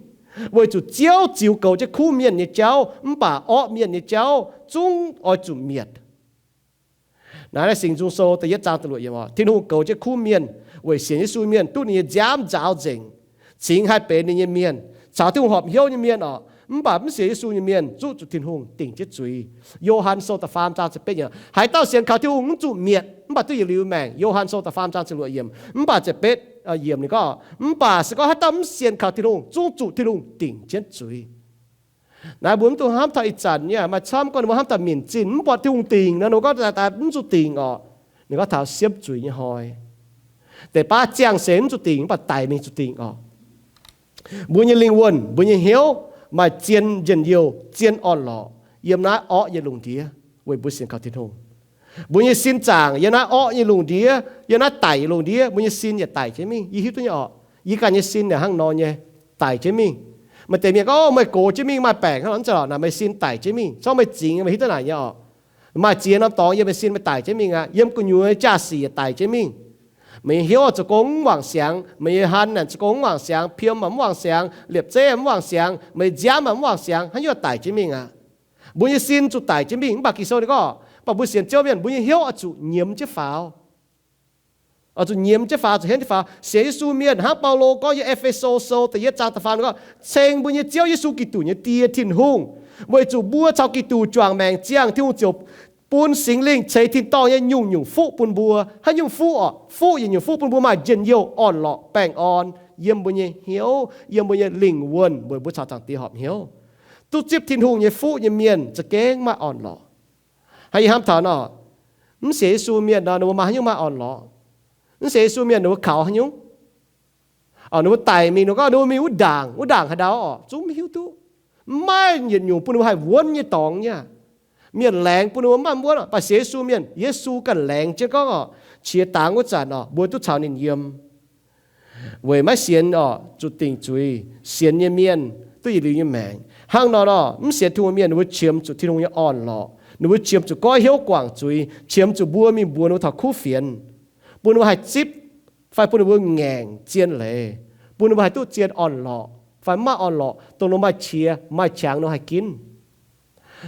Weic zuqc Ziouv ziux goux jienv kuv mienh nyei jauv, mv baac orqv mienh nyei jauv zungv oix zuqc mietc. Naaiv Singx Nzung Sou da'yietv zaang da'luoqc yiemc oc, Tin-Hungh goux jienv kuv mienh weic sienx Yesu mienh duqv ninh nyei nziaamv nzaaux nzengc, cingx haih benx ninh nyei mienh, caux Tin-Hungh horpc hnyouv nyei mienh oc. Mv baac mv sienx Yesu nyei mienh zuqv zuqc Tin-Hungh dingc jienv zuiz. Yo^han Sou da'faam zaang ziepc betv yiemc, haaix dauh sienx kaux Tin-Hungh mv zuqc mietc, mv baac duqv yietc liuz maengc. Yo^han Sou da'faam zaang ziepc luoqc yiemc, mv baac ziepc betv yiemc ninh gorngv, mv baac se gorngv haaix dauh mv sienx kaux Tin-Hungh, zungv zuqc Tin-Hungh dingc jienv zuiz. Naaiv mbuo mv dungx hnamv taux ih zanc nyei, maaih camv gorngv ninh mbuo hnamv taux minc zinh mv buatc Tin-Hungh dingc nor, ninh mbuo gorngv daaih mv zuqc dingc oc. Ninh gorngv taux siemv zuiz nyei hnoi. Deix baav ziangh seix mv zuqc dingc, mv baac daic mingh zuqc dingc oc. Mbuo nyei lingh wuonh, mbuo nyei hnyouv maaih zien njien-youh, zien orn-lorqc yiem naaiv orqv nyei lungh ndiev weic mbuo sienx kaux Tin-Hungh. Mbuo nyei sin zaangc yiem naaiv orqv nyei lungh ndiev, yiem naaiv daic nyei lungh ndiev, mbuo nyei sin yaac daic jienv mingh. Yie hiuv duqv nyei oc. Yie ganh nyei sin yaac hnangv nor nyei, daic jienv mingh. Maaih deix mienh gorngv, o, meih gox jienv mingh, maaih baengc hnangv nor, nzauh lorqc, naaic meih sin daic jienv mingh. Corc meih zingx meih hiuv duqv naaic nyei oc. Maaih ziex norm dorngx yiem meih sin meih daic jienv mingh aqv. Yiem gu'nyuoz jaa-sic yaac daic jienv mingh. Meih nyei hnyouv oix zoux gong mv wangc siangx, meih nyei han naaic zoux gong mv wangc siangx, piem aac mv wangc siangx, liepc zeiv mv wangc siangx, meih nziaamv aac mv wangc siangx, haaix nyungc daic jienv mingh aqv. Mbuo nyei sin zuqc daic jienv mingh, mv baac Ging-Sou ninh gorngv, mv baac mbuo sienx Ziouv mienh, mbuo nyei hnyouv oix zuqc nyiemz jienv faaux. Oix zuqc nyiemz jienv faaux, zuqc henv jienv faaux. Sienx Yesu mienh hnangv Baulo gorngv yiem E^fe^so Sou da'yietv zaang da'faam gorngv, ceng mbuo nyei Ziouv Yesu Giduc nyei Die, Tin-Hungh, weic zuqc mbuo caux Giduc juangc maengc ziangh, Tin-Hungh ziouc bun Singx Lingh ceix tin-dorngh nyei nyungc-nyungc fuqv bun mbuo. Haaix nyungc fuqv orqc? Fuqv yietc nyungc fuqv bun mbuo maaih njien-youh, orn-lorqc, baengh orn yiem mbuo nyei hnyouv, yiem mbuo nyei lingh wuonh, weic mbuo caux Zaangc Diex horpc hnyouv. Duqv zipv Tin-Hungh nyei fuqv nyei mienh za'gengh maaih orn-lorqc. Hnangv yie hnamv taux nor, mv sienx Yesu mienh nor, ninh mbuo maaih haaix nyungc maaih orn-lorqc? Mv sienx Yesu mienh ninh mbuo kaux haaix nyungc? Ninh mbuo daic mingh, ninh mbuo gorngv ninh mbuo mingh wuov ndaangc, wuov ndaangc haaix ndau orqc? Zungv maiv hiuv duqv. Mv maaih yietc nyungc bun ninh mbuo haih wuonv nyei dorngx nyei. Mienh laengz bun ninh mbuo maiv wuonv orqc. Mv baac sienx Yesu mienh, Yesu ganh laengz jienv gorngv orqc, qiex dangx wuov zanc orqc, mbuo duqv caux ninh yiem. Weic maiv sienx orqc, zuqc dingc zuiz. Sienx nyei mienh duqv yietc liuz nyei maengc. Hnangv nor nor, mv sienx Tin-Hungh mienh ninh mbuo qiemx zuqc Tin-Hungh nyei orn-lorqc. Ninh mbuo qiemx zuqc goiv hnyouv guangc zuiz, qiemx zuqc mbuo mingh mbuox ninh mbuo taux kuv fienx, bun ninh mbuo haih zipv, fai bun ninh mbuo ngaengc zien leiz, bun ninh mbuo haih duqv zien orn-lorqc fai maaih orn-lorqc, dongh ninh mbuo maaih qiex maaih qangx ninh mbuo haih ginv.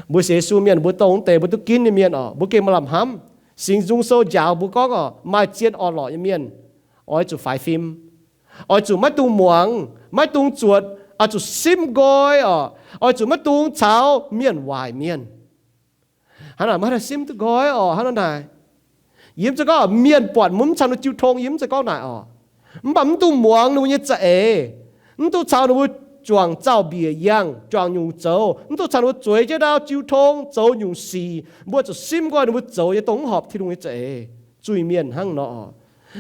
Mbuo sienx Yesu mienh mbuo dongh wuov deix mbuo duqv ginv nyei mienh orqc, mbuo gengh maaih lamh hnamv. Singx Nzung Sou njaaux mbuo gorngv orqc, maaih zien orn-lorqc nyei mienh oix zuqc faix fim. Oix zuqc maiv dungx muangx, maiv dungx zuotc, oix zuqc simv nqoi orqc. Oix zuqc maiv dungx caux mienh waaic mienh. Hnangv naaic maiv haih simv duqv nqoi orqc. Hnangv nor naaic, yie mv zeiz gorngv mienh buatc mbuo mv caux ninh mbuo jiu tong, yie mv zeiz gorngv naaic orqc. Mv baac mv dungx muangx ninh mbuo nyei za'eix. Mv dungx caux ninh mbuo juangc zaux-mbiec yangh, juangc nyungc zoux. Mv dungx caux ninh mbuo zueiz jienv ndau jiu tong zoux nyungc sic. Mbuo zuqc simv nqoi ninh mbuo zoux nyei dongh mv horpc Tin-Hungh nyei za'eix. Zuiz-mienh hnangv nor orqc.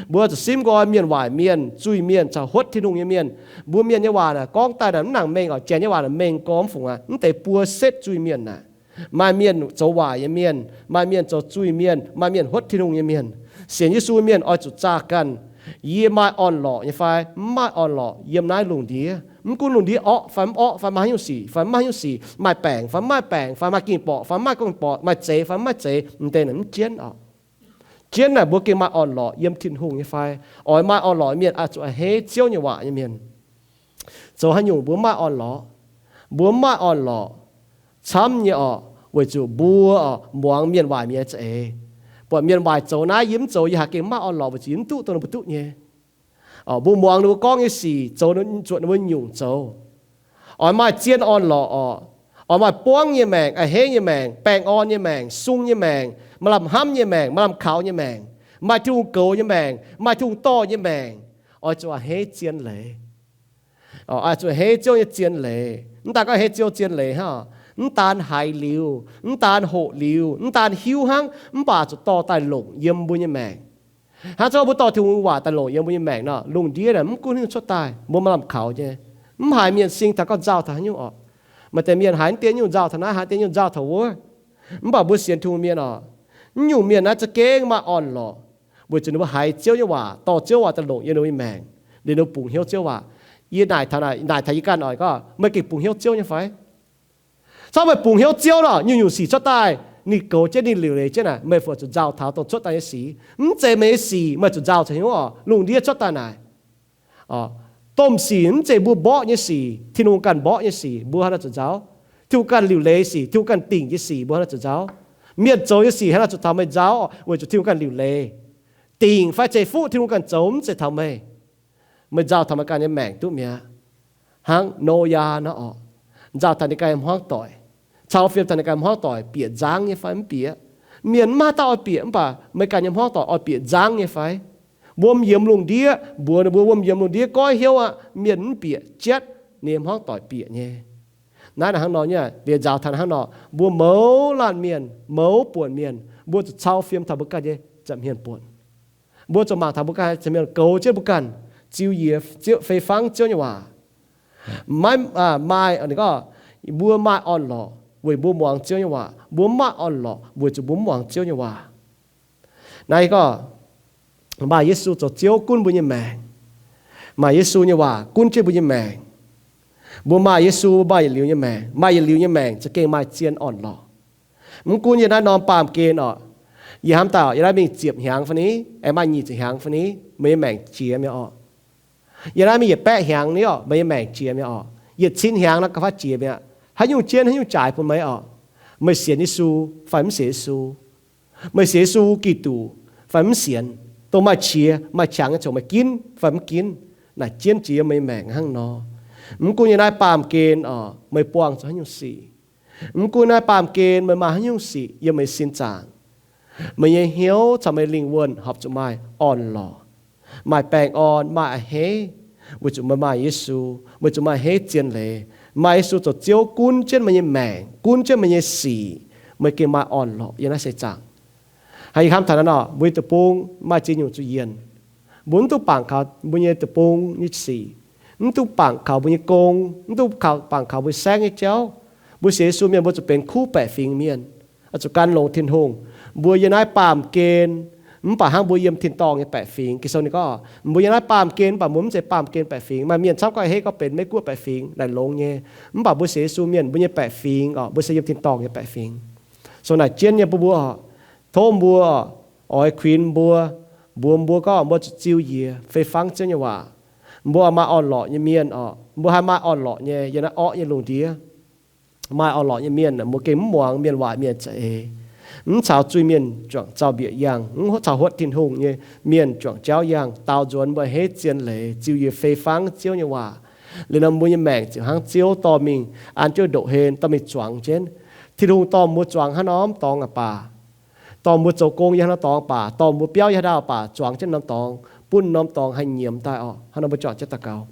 Mbuo zuqc simv nqoi mienh waaic mienh, zuiz-mienh caux huotv Tin-Hungh nyei mienh. Mbuo mienh nyei waac naaic gorngv daaih naaic mv nangc mengh orqc. Janx nyei waac naaic mengh gormx fungc aqv. Mv deix buo setv zuiz-mienh naaic. Maaih mienh zoux waaic nyei mienh, maaih mienh zoux zuiz-mienh, maaih mienh huotv Tin-Hungh nyei mienh. Sienx Yesu mienh oix zuqc zaah ganh, yie maaih orn-lorqc nyei fai mv maaih orn-lorqc yiem naaiv lungh ndiev. Mv gunv lungh ndiev orqv fai mv orqv, fai maaih haaix nyungc sic fai mv maaih haaix nyungc sic, maaih baengc fai mv maaih baengc, fai maaih ging-borqc fai mv maaih ging-borqc, maaih zeix fai mv maaih zeix, m'deix naaic mv jienv orqc. Jienv naaic mbuo gengh maaih orn-lorqc yiem Tin-Hungh nyei fai? Oix maaih orn-lorqc mienh oix zuqc a'hneiv Ziouv nyei waac nyei mienh. Zoux haaix nyungc mbuo mv maaih orn-lorqc? Mbuo mv maaih orn-lorqc camv nyei orqc, weic zuqc mbuo orqc muangx mienh waaic mienh nyei za'eix. Buatc mienh waaic zoux naaiv yie mv zoux, yie haiz gengh mv maaih orn-lorqc weic zuqc yie mv duqv dongh ninh mbuo duqv nyei. Mbuo muangx ninh mbuo gorngv nyei sic, zoux, zuotc ninh mbuo nyungc zoux. Oix maaih zien orn-lorqc orqc. Oix maaih buangv nyei maengc, a'hneiv nyei maengc, baengh orn nyei maengc, sung nyei maengc, maaih lamh hnamv nyei maengc, maaih lamh kaux nyei maengc, maaih Tin-Hungh goux nyei maengc, maaih Tin-Hungh dorh nyei maengc. Oix zuqc a'hneiv zien leiz. Oix zuqc a'hneiv Ziouv nyei zien leiz. Mv daan gorngv a'hneiv Ziouv zien leiz hnangv, mv daan haiz liuz, mv daan hoqc liuz, mv daan hiuv hnangv, mv baac zuqc dorh daaih longc yiem mbuo nyei maengc. Hnangv zorqv mbuo dorh Tin-Hungh waac daaih longc yiem mbuo nyei maengc nor, lungh ndiev naaic mv gunv haaix nyungc cuotv daaih, mbuo maaih lamh kaux nyei. Mv haiz mienh sing taux gorngv nzauh taux haaix nyungc orqc. Maaih deix mienh haiz naaiv deix nyungc nzauh taux naaiv, haiz deix nyungc nzauh taux wuov. Mv baac mbuo sienx Tin-Hungh mienh orqc, mv nyungc mienh naaiv za'gengh maaih orn-lorqc, weic zuqc ninh mbuo haiz Ziouv nyei waac, dorh Ziouv waac daaih longc yiem ninh mbuo nyei maengc, liuz ninh mbuo bungx hnyouv Ziouv waac. Yie naaic taux, naaic taux yie ganh oix gorngv, meih gengh bungx hnyouv Ziouv nyei fai? Corc meih bungx hnyouv Ziouv nor, nyungc-nyungc sic cuotv daaih, ninh goux jienv, ninh liuc leiz jienv naaic, meih fungc zuqc nzauh taux dongh cuotv daaih nyei sic. Mv zeiz meih nyei sic meih zuqc nzauh caux hnyouv orqc. Lungh ndiev cuotv daaih naaic, domh sic mv zeiz mbuo mborqv nyei sic, Tin-Hungh ganh mborqv nyei sic, mbuo hnangv naaiv zuqc nzauh? Tin-Hungh ganh liuc leiz sic, Tin-Hungh ganh dingc nyei sic, mbuo hnangv naaiv zuqc nzauh? Mienh zoux nyei sic hnangv naaiv zuqc taux meih nzauh, weic zuqc Tin-Hungh ganh liuc leiz, dingc fai ceix fuqv Tin-Hungh ganh zoux, mv zeiz taux meih. Meih nzauh taux meih ganh nyei maengc duqv mi'aqv. Hnangv Noyaa nor orqc, nzauh taux ninh ganh nyei hmuangv doic, cau fiem taux ninh ganh nyei hmuangv doic, bieqc nzangv nyei fai mv bieqc? Mienh mv maaih dauh oix bieqc, mv baac meih ganh nyei hmuangv doic oix bieqc nzangv nyei fai? Wuom yiemx lungh ndiev, mbuox ninh mbuo wuom yiemx lungh ndiev goiv hnyouv aqv, mienh mv bieqc, jatv ninh nyei hmuangv doic bieqc nyei. Naaiv hnangv nor nyei, liuz nzauh taux hnangv nor, mbuo mouz laanh mienh, mouz buonc mienh, mbuo zuqc cau fiem taux mbuo ganh nyei nza'hmien buonc. Mbuo zuqc mangc taux mbuo ganh nza'hmien goux jienv mbuo ganh, ziux yie, fei fangv Ziouv nyei waac. Maiv maaih, ninh gorngv, mbuo maaih orn-lorqc weic mbuo muangx Ziouv nyei waac. Mbuo mv maaih orn-lorqc weic zuqc mbuo mv muangx Ziouv nyei waac. Naaiv gorngv maaih Yesu zoux Ziouv gunv mbuo nyei maengc. Maaih Yesu nyei waac gunv jienv mbuo nyei maengc. Mbuo maaih Yesu, maaih yietc liuz nyei maengc. Maaih yietc liuz nyei maengc za'gengh maaih zien orn-lorqc. Mv gunv yie naaiv norm baamh gen orqc, yie hnamv daaih yie naaiv mingh ziepc hnyangx fai ni, aengx maaih nyic ziepc hnyangx fai ni, meih nyei maengc jiex mi'aqv orqc. Yie naaiv mingh yietc baeqv hnyangx ni orqc, meih nyei maengc jiex mi'aqv orqc. Yietc cin hnyangx nor gauh faaux jiex mi'aqv. Haaix nyungc jienv haaix nyungc jaaix bun meih orqc? Meih sienx Yesu fai mv sienx Yesu? Meih sienx Yesu Giduc fai mv sienx? dongh maaih qiex maaih qangx nyei ziouc meih ginv fai mv ginv. Naaic jienv jiex yiem meih nyei maengc hnangv nor. Mv gunv yiem naaiv baamh gen oc, meih buangh zuqc haaix nyungc sic, mv gunv naaiv baamh gen meih maaih haaix nyungc sic yiem meih sin zaangc, meih nyei hnyouv caux meih lingh wuonh horpc zuqc maaih orn-lorqc, maaih baengh orn, maaih a'hneiv, weic zuqc meih maaih Yesu, weic zuqc maaih a'hneiv zien leiz, maaih Yesu zoux Ziouv gunv jienv meih nyei maengc, gunv jienv meih nyei sic, meih gengh maaih orn-lorqc yiem naaiv seix zaangc. Hnangv yie hnamv taux naaiv nor, mbuo nyei deic-bung maaih ziex nyungc zuqc yienh. Mbuo mv duqv bangc kaux mbuo nyei deic-bung nyei sic, mv duqv bangc kaux mbuo nyei gong, mv duqv kaux, bangc kaux mbuo saengv nyei jauv. Mbuo sienx Yesu mienh mbuo zuqc benx kuv baeqc fingx mienh, zuqc gan longx Tin-Hungh. Mbuo yiem naaiv baamh gen, mv baac hnangv mbuo yiem tin-dorngh nyei baeqc fingx. Ging-Sou ninh gorngv, mbuo yiem naaiv baamh gen, mv baac mbuo mv zeiz baamh gen baeqc fingx. Maaih mienh camv gorngv a'hneiv gorngv benx Meiv-Guoqv baeqc fingx naaic longx nyei, mv baac mbuo sienx Yesu mienh mbuo nyei baeqc fingx oc, mbuo se yiem tin-dorngh nyei baeqc fingx. So naaic jienv nyei bun mbuo oc, tov mbuo oix kuinx mbuo, mbuox mbuo gorngv mbuo zuqc ziux njiec fei fangv Ziouv nyei waac. Mbuo maaih orn-lorqc nyei mienh oc, mbuo haih maaih orn-lorqc nyei yiem naaiv orqv nyei lungh ndiev. Maaih orn-lorqc nyei mienh, mbuo gengh mv muangx mienh waaic mienh za'eix, mv caux zuiz-mienh juangc zaux-mbiec yangh, mv caux huotv Tin-Hungh nyei mienh juangc jauv yangh, daaux nzuonx mbuo a'hneiv zien leiz, ziux njiec fei fangv Ziouv nyei waac. Liuz nor mbuo nyei maengc ziouc hnangv Ziouv dorh mingh an jienv ndoqc hlen, dorh mingh zuangx jienv. Tin-Hungh dorh mbuo zuangx haaix norm dorngx aqv baac, dorh mbuo zoux gong yiem haaix norm dorngx baac, dorh mbuo biauv yiem haaix dauh baac, zuangx jienv norm dorngx, bun norm dorngx haih nyiemz daaih oc. Hnangv nor mbuo juangc jienv daux gaux.